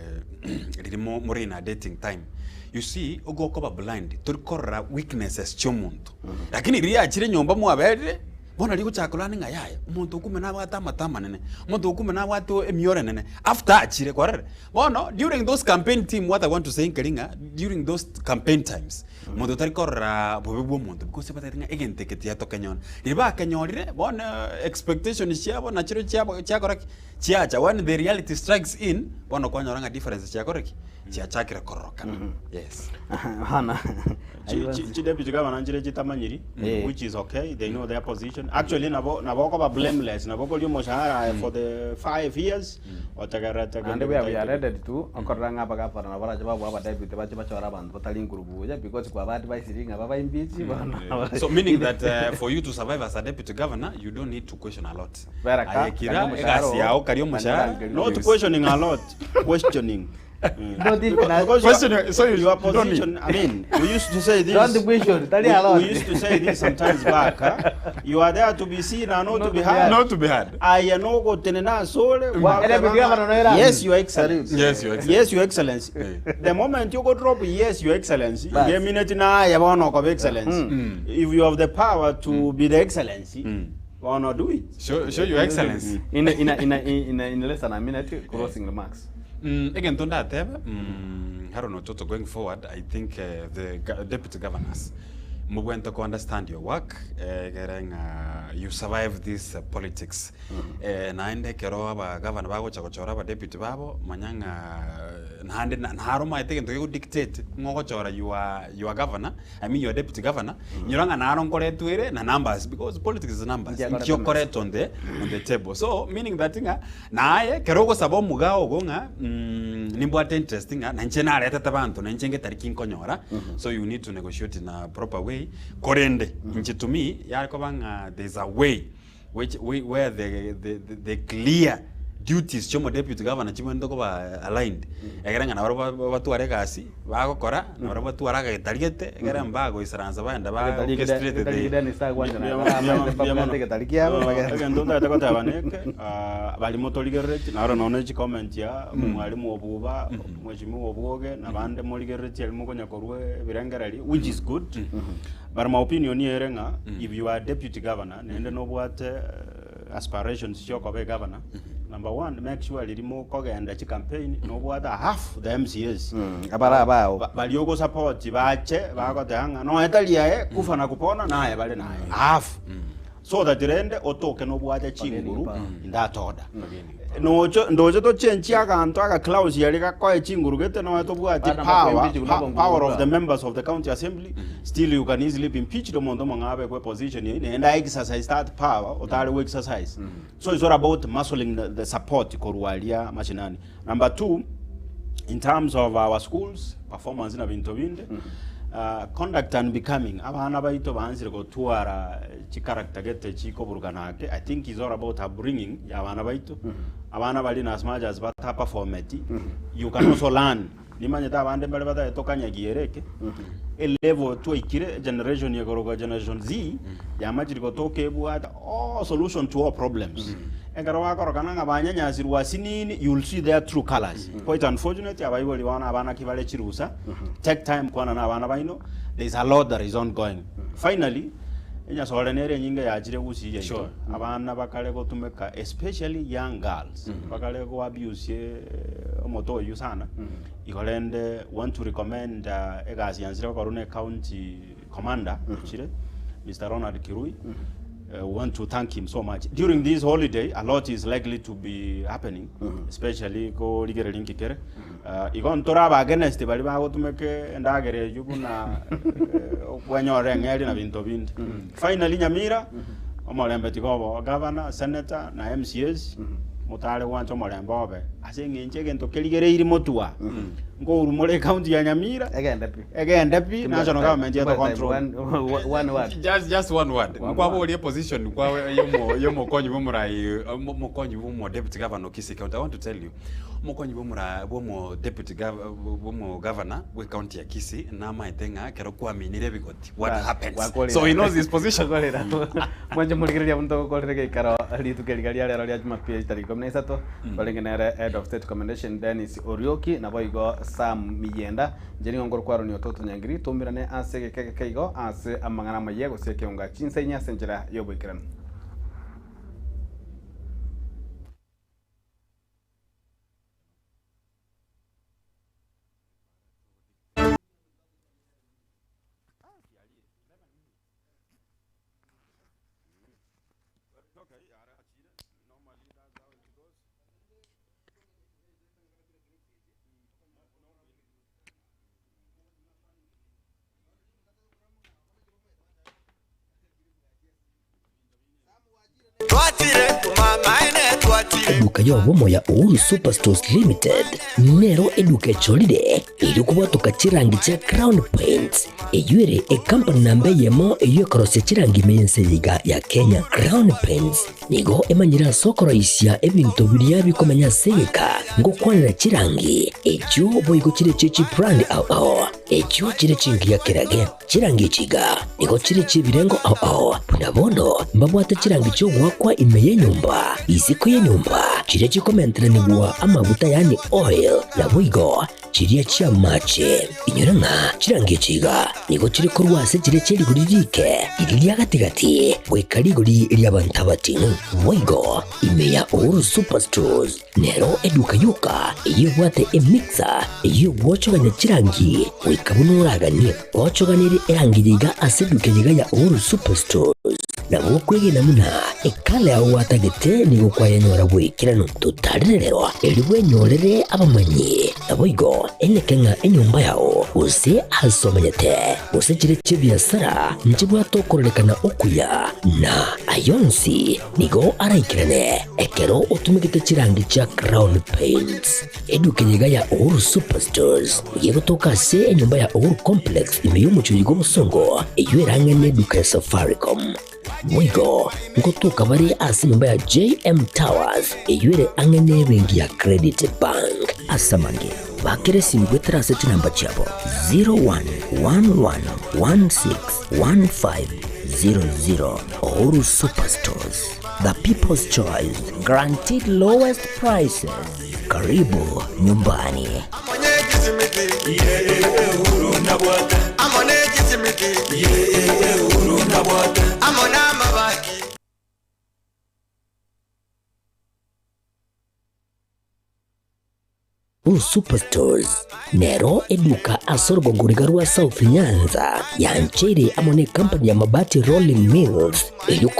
riria mo- more in a dating time you see ogokoba blind tori korora weaknesses chia omonto lakini riria achire nyomba mwaberire Bono rigochaka korora ng'a yaya, omonto okume nabwate amato amanene, omonto okume nabwate emioro enene, after achire, kwarorire? Bono, during those campaign team what I want to say nkeri ng'a, during those campaign times, omonto otari korora bobe bwa omonto because batagete ng'a egento eke tiga tokenyore. Riria bakenyorire, bono expectations chiabo nachirwe chiabo chiakora ki? Chiacha, when the reality strikes in, bono kwanyora ng'a differences chiakorire ki? Chiachakire kororokana, yes. Bono Chi- chi- chi deputy governor nchire chitamanyiri Eh. which is okay they know their position actually nabo nabo okoba blameless nabo okoria omoshahara aye for the 5 years otegerete Naende kende we we are gotaikereti. ready to okorora ng'a abagavana nabo barache babua abadeputy bache bachore abanto batari nkuru buya because kwaba advisiri ng'a babe impeach bono So meaning that uh, for you to survive as a deputy governor, you don't need to question a lot. Bera ka, Aye kira karia omoshahara egasi oo, yao karia omoshahara. kanyora not questioning a lot questioning Not even a- Because your- Question, so you- your you don't need. position, I mean, we used to say this. Don't question, tari we, a lot. we used to say this sometimes back. Huh? You are there to be seen and not, to be heard. Not to be heard. Aye no gotenena asore. Wa- Ele deputy governor no era. Yes, Your Excellency. Yes, Your Excellency. Yes, Your Excellency. Eh. The moment you go drop yes, Your Excellency, Bas. ye minute na aye bono ko Excellency. If you have the power to be the Excellency, why not do it? Show, show your excellency. In in in in in less than a minute crossing remarks. Mm, egento ndatebe mm, Haron Ototo going forward I think uh, the deputy governors mobwente ko understand your work eh, egere ng'a you survive this uh, politics eh, naende ekero aba governor bagocha gochora aba deputy babo manya ng'a naende na- naro omanyete egento gego dictate ng'a ogochora your, your governor I mean your deputy governor nyora ng'a naro nkoretwe ere na numbers because politics is numbers Nkiakorete nki okoreta on the, on the table so meaning that ng'a Naye ekero ogosaba omogao ogo ng'a nimbwate interest ng'a na inche naretete abanto na inche ngetari ki nkonyora, so you need to negotiate in a proper way, korende inche to me yare koba ng'a there is a way which where the the the clear duties chia omodeputy governor chibwenerete koba aligned, egere ng'a nabarabwo batware egasi bagokora, nabarabwo batware agetari gete, egere mbagoisaransa baenda ba Egetari kende- orchestrate egetari the kende Dennis tagwancha Mbuya naye. mono, mbuya mono, mbuya mono. Egetari kiabo, bagenda. Egento ntagete goteba neke, ah, baria motorigereretie, naro nonya ne chicomment ya omwalimu obuba, omweshimiwa obwoge, na bande morigereretie aria mokonya korwa ebirengererio, which is good. But my opinion ere ng'a, if you are deputy governor, naende nobwate eh, aspirations chiokoba egavana, number one, make sure riria mokogenda chicampaign, nobwate half the MCAs. Abare abao. Baria ogosupport bache bagoteba ng'a nonya tari aye kufa na kupona naye bare naye half so that rende otoke nobwate chinguru in that order nocho ndoche tochenchie aganto aga clause aria gakoe chinguru gete nonya tobwati Bana power bakwembichi buna bonguru power of bwa. the members of the county assembly still you can easily be impeached omonto omong'ao abekwe position eyio naende a exercise that power otare go exercise so it's all about muscling the, the support korwa aria mashinani number two in terms of our schools performance na binto binde. Conduct unbecoming, abana baito baansire gotwara chicharacter gete chikoburukana ake, I think is all about upbringing ya abana baito, abana baria in as much as bataperformeti, you can also learn, nimanyete abande mbare batagete tokanyagia ere eke, elevel twaikire generation ekorokwa generation Z, yamachire gotoka ebwate all solution to all problems, ekero bakorokana ng'a banyanyasirwe asinini, you will see their true colours. Quite unfortunate, abaibori bono abana ki bare chirusa, take time kwana na abana baino, there is a lot that is ongoing. Finally, enyasore nere enyinge yachire gusii yaito, Sure. abana bakare gotumeka especially young girls, bakare go abuse omote oyio sana, igo rende want to recommend egasi yansire gokorwa na ecounty commander ochire, Mister Ronald Kirui, we want to thank him so much. During this holiday, a lot is likely to be happening, especially korigereria nki kere. Igo ntore aba against baria bagotumeka endagera eyio buna okwenyorera eng'eria na binto binde. Finally Nyamira, omorembe tiga obe governor, senator na MCAs, motare gwancha omorembe obe ase eng'encho egento kerigereiri motwa, nkourwa more ecounty ya Nyamira, Egende pi. egende pi, national government eto control. One word. Just one word. One Nkwaboria position kwa yomo yomokonyi bw'omorai omokonyi bw'omo deputy governor Kisii County. I want to tell you Omokonyi bw'omora bw'omo deputy gov bw'omo governor bwe county ya Kisii namaete ng'a ekero kwaminire ebigoti what happens. So he knows his position. Gwakorera. Mwanche morigereria abwo ntogokorera geikaro rituko eriga ria rero ria Jumapili tariki ikomi na isato twarenge nere Head of State Commendation Dennis Orioki naboigo Sam Miyenda inche nigo nkorokwa Aaron Ototo Nyangiri toumerane ase egeka egeke igo ase amang'ana amayia gose ekeonga chinsa inye ase enchera y'oboikeranu. Eduka y'obomo ya Uhuru Superstores Limited nero eduka echorire erio kobwatoka chirangi chia Crown Paints eyio ere ekampani namba eyemo eyio ekorosia chirangi ime y'ense eye iga ya Kenya. Crown Paints nigo emanyire ase okoroisia ebinto biria bikomenya ase egeka ngokwanera chirangi echio boigo chire chie chibrand ao ao echio chire chingiya kerage. Chirangi echi iga nigo chire chi'ebirengo ao ao, buna bono mbabwate chirangi chi'ogoakwa ime y'enyomba, isiko y'enyomba, chiria chikomenteranigwa amaguta yaani oil, naboigo chiria chi'amache. Inyora ng'a chirangi echi iga nigo chire korwa ase chiria chie rigori riike, riria ria gati-gati, goika rigori ri'abanto abating'u. Boigo ime ya Uhuru Superstores Nero eduka yoka eyio ebwate emixer eyio egwochogania chirangi goika buna oraganie. Gwochoganirie erangi yiga ase eduka yiga ya Uhuru Superstores. Nabo okwegena buna ekala yao gwatagete nigo kwayenyora bw'ekeranu. Totarire rero erio bwenyorere abamanyi. Naboigo eneke ng'a enyomba yao gose aase omenyete gose chire chi'ebiasara nchibwate okororekana okuya na ayonsi Nigo araikerane ekero otumegete chirangi chia Crown Paints. Eduka eye iga ya Uhuru Superstores nigo egotoka ase enyomba ya Uhuru Complex ime y'omochie oyo bw'obosongo eyio erang'ane eduka ya Safaricom. Boigo ngotoka bare ase enyomba ya JM Towers eyio ere ang'e n'ebenki ya Credit Bank. Ase amange, bakera esimi goetera ase chinamba chiabo 0111161500. Uhuru Superstores, the people's choice, guaranteed lowest prices. Karibu nyumbani. Uhuru Superstores nero eduka ase orogongo riga rwa South Nyanza yancheire amo ne company ya Mabati Rolling Mills erio.